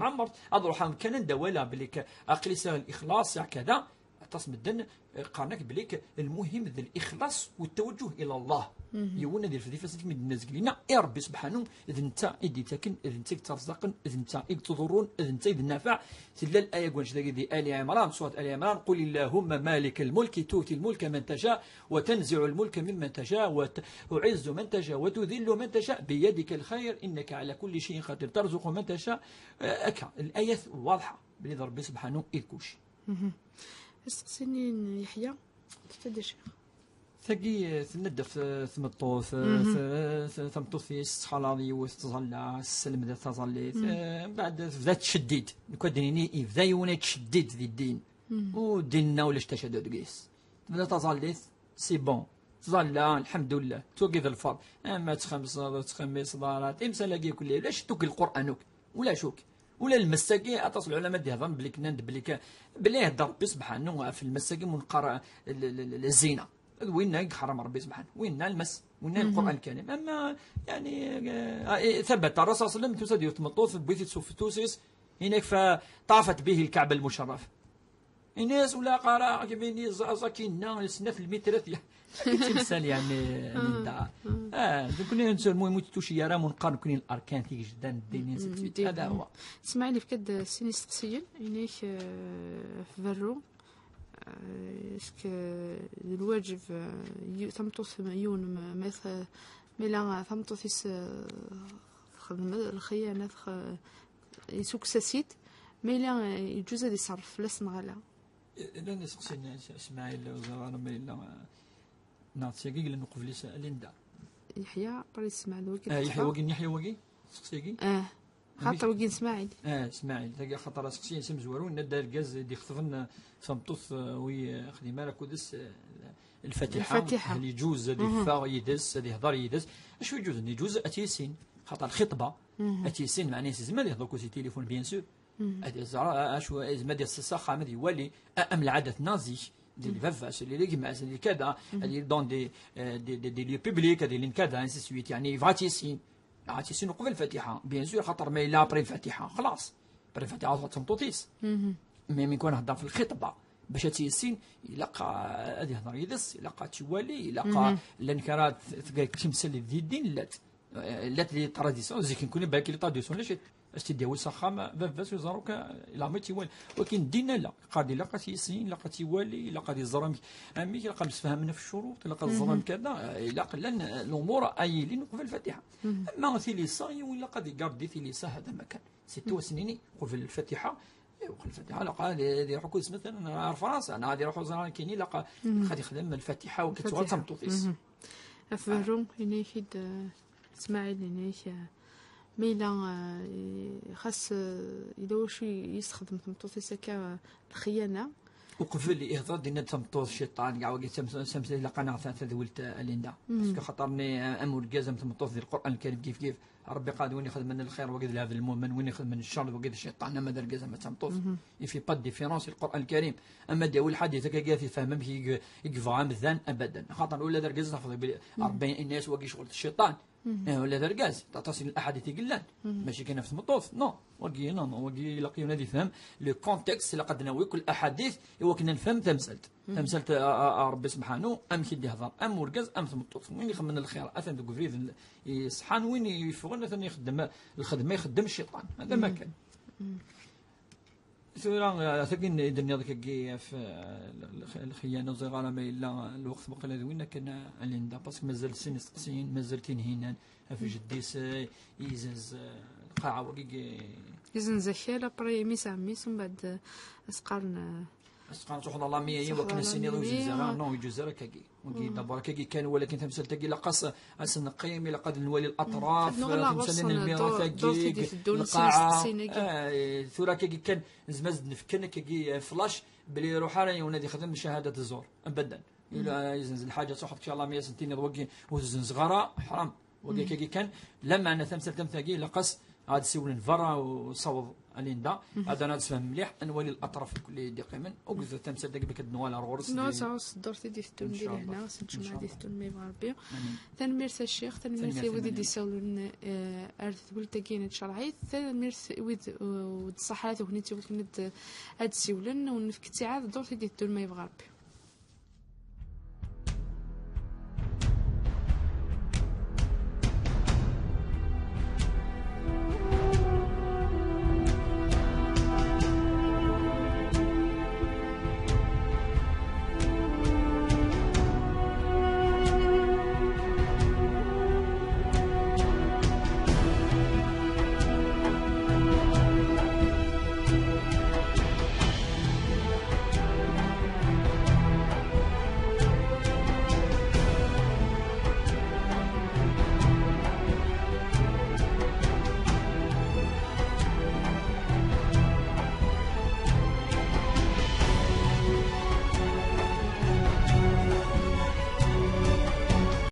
nruḥ amkan anda wala belli k-, aql-i sɛiɣ lixlaṣ, sɛiɣ kada. Aṭas medden, eh, qqaren-ak belli k-, lmuhim d lixlaṣ u ttawajjuh ila Llah. Yiwen ad irfed ifassen-ik mi d-nenna zgelina, i Ṛebbi subḥanu, d netta i d-ittaken, d netta i yettrezzaqen, d netta i yettḍurrun, d netta i d nnafaɛ. Tella laya deg wannect-agi di Ali Ɛimran, surat Ali Ɛimran: "قل اللهم مالك الملك تؤتي الملك من تشاء وتنزع الملك ممن تشاء وتعز من تشاء وتذل من تشاء بيدك الخير إنك على كل شيء قدير ترزق من تشاء". Eh, akka, layat waḍḥa, belli d Ṛebbi subḥanu i d kulci. Asteqsi-nni n Yeḥya, tefka-d a ccix. Tagi, eh, tenna-d ɣef, eh, tmeṭṭut, eh, t-, t-, tameṭṭut-is tettxalaḍ yiwet tẓalla, tesselmed taẓallit. Eh, mbeɛd tebda tettceddid. Nekk ad d-nini, yebda yiwen yettceddid di ddin. U ddin-nneɣ ulac tacadut deg-s. Tebda taẓallit, C'est bon. Ẓalla, lḥemdullah, tugi d lferḍ. Ama txemseḍ, ur txemmiseḍ ara, timsal-agi kulli, ulac tukk Lqur'an akk. Ulac akk. Ula lmess-agi, aṭas n lɛulama d-ihḍan belli knan-d belli ka-, belli ihedder Rebbi sebḥanu ɣef lmess-agi mu neqqar, eh, l-, l-, l-, zzina. D winna i iḥram Rebbi sebḥanu. Winna lmess, winna Lqur'an Lkarim. Ama, yani, eh, eh, ثبت الرسول صلى الله عليه وسلم, tusa-d yiwet tmeṭṭut, tewwi-t-id s ufettus-is, inek fa طافت به الكعبة المشرفة. Ini-as ula qqareɣ kbini ẓaẓ akinna snat lmitrat ya. Timsal yani, Linda. Ah, d nekkni nsa المهم ur tettuci ara mu neqqar nekkni الأركان tigejdan ddin, ainsi de suite. هذا هو. Smaɛil yefka-d sin isteqsiyen, inek, eh, ɣef berru, eh, est-ce que d lwaǧeb, eh, yi-, tameṭṭut yiwen ma, ma t-, ma yella tameṭṭut-is, eh, txedm lxiyana, tx-, yessukkes-as-id, ma yella, eh, yeǧǧuz ad iṣerref fell-as neɣ ala? Llan iseqsiyen, Smaɛil, ur ẓriɣ ara ma yella, eh, neɣ d tagi yellan uqbel-is, Linda. Yeḥya, après Smaɛil, wagi Ah, Yeḥya teṭṭfeḍ? Wagi, Yeḥya wagi? Seqsi-agi? Ah, xaṭer wagi n Smaɛil. Ah, Smaɛil, tagi xaṭer aseqsi s amezwaru, yenna-d argaz i d-ixeṭben, eh, tameṭṭut, eh, wi, eh, xdim ara akked-s, eh, Lfatiḥa. Lfatiḥa. Hal yeǧuz ad iffeɣ yid-s, ad ihḍer yid-s. Acu yeǧuzen? Yeǧuz ad tt-yissin. Xaṭer lxitba, ad tt-yissin, meɛna yezmer ad ihḍer akked si tilifun, bien sûr. Ad iẓer, a-, acu, yezmer ad iṣṣi s axxam, ad iwali, a-, am lɛadat-nneɣ zik, di lbaba-s, di gma-s, di kada, ad yili dans des, euh, des, des, des lieux publics, ad ilin kada, ainsi de suite. Yani, yebɣa ad tt-yissin. Yebɣa ad tt-yissin uqbel Lfatiḥa. Bien sûr, xaṭer ma yella après Lfatiḥa, xlaṣ. Après Lfatiḥa, tṛuḥ tmeṭṭut-is. Mais mi kan hedder fi lxitba, bac ad tt-yissin, ilaq, euh, ad ihḍer yid-s, ilaq ad tt-iwali, ilaq, euh, llan kra t-, t-, timsal di ddin, llant. Eh, llant les traditions, zik nekkni balak les traditions, lac as-t-id-yawi s axxam, baba-s ur iẓerr akk, leɛmer i tt-iwala. Wakin ddin ala, qqar-d ilaq ad t-yissin, ilaq ad tt-iwali, ilaq ad iẓer amek, amek, ilaq ad msefhamen ɣef ccuruṭ, ilaq ad ẓren kada, eh, ilaq llan, eh, l'umur ad yilin uqbel Lfatiḥa. Ama tilisa, yiwen ilaq ad igardi tilisa, hada ma kan. Surtout ass-nni, uqbel Lfatiḥa, eh, uqbel Lfatiḥa, ilaq ad, ad iruḥ akked-s, matalan, ar Fransa, neɣ ad iruḥ uẓar nekkini, ilaq, ilaq ad ixdem Lfatiḥa, wakken tuɣal d tameṭṭut-is. Ɣef berru, ini-ak-id, eh, Smaɛil, ini-ak, eh, ma yella, eh, xas, eh, yella wacu i yesxedem tmeṭṭut-is akka, eh, lxiyana. Uqbel ihḍer dinna d tameṭṭut cciṭan, kɛa wagi tam-, tamsal ilaq-aneɣ ta-, tadwilt, eh, a Linda. Parce que xaṭer-nni, eh, am urgaz am tmeṭṭut di Lqur'an Lkarim kif kif, Rebbi qal win ixedmen lxir wagi d lɛebd lmumen, win ixedmen ccer wagi d cciṭan, ama d argaz ama d tameṭṭut. Il fait pas de différence i Lqur'an Lkarim. Ama d-yawi lḥadit akka i t-ifhem amek i g-, i yebɣa amdan, abadan. Xaṭer ula d argaz tafeḍ, Rebbi inna-yas wagi ccɣel d cciṭan. Eh, ula d argaz, aṭas n laḥadit i yellan. Mačči kan ɣef tmeṭṭut, non. Wagi, non, non, wagi ilaq yiwen ad ifhem le contexte, ilaq ad nawi kul aḥadit, i wakken ad nefhem tamsalt. Tamsalt, a, a, a Rebbi sebḥanu, amek i d-ihḍer, am urgaz, am tmeṭṭut. Win ixemmen lxir, atan deg ubrid n, iṣeḥḥan, win yeffɣen, atan ixeddem, lxedma ixeddem cciṭan. Hada ma kan. Tura, eh, tagi i d-nniḍ kagi ɣef, eh, l-, l-, lxiyana, ur ẓriɣ ara ma yella lweqt waqila d win akken, eh, a Linda, parce que mazal sin isteqsiyen, mazal Tinhinan, ɣef jeddi-s, eh, yezzenz, eh, lqaɛa wagi i- Yezzenz akal, après, mmi-s ɛemmi-s, mbeɛd, eh, as-qqaren, eh, As-qqaren truḥeḍ ɣer la mairie, truḥeḍ wakken ɣer la mairie, ur yezzenz ara, non, yeǧuz ara akkagi. Wagi, d'abord, akkagi kan, walakin tamsalt-agi ilaq-as ad s-neqqim, ilaq ad nwali l'aṭraf, ad nuɣal ɣer timsal-nni n lmira, ddurt, tagi, ddurt i d-iteddun, lqaɛa, sin isteqsiyen-agi. Eh, tura akkagi kan, nezmer ad d-nefken akkagi, eh, flash, bli iruḥ ara yiwen ad ixdem cahada tzur, abadan. Ila yezzenz lḥaǧa, truḥeḍ kra la mairie, ad s-tiniḍ wagi ur tezzenzeɣ ara, ḥram. Wagi akkagi kan, lameɛna tamsalt am tagi, ilaq-as ad siwlen berra u saweḍ a Linda, ad ara ad sfehmen mliḥ, ad nwali l'aṭraf akk i d-iqqimen, akked tamsalt-agi bac ad nuɣal ar ɣur-s. Nɛuẓ, di- nɛuẓ s ddurt i d-iteddun di lehna, s lǧemɛa i d-iteddun ma yebɣa Rebbi. Amin. Tanemmirt a Ccix, tanemmirt i wid i d-isawlen, eh, ar tedwilt-agi n tcerɛit, tanemmirt i wid, eh, ur d-ṣaḥ ara tegnit i wakken ad, ad d-siwlen, u nefk ttiɛad ddurt i d-iteddun ma yebɣa Rebbi.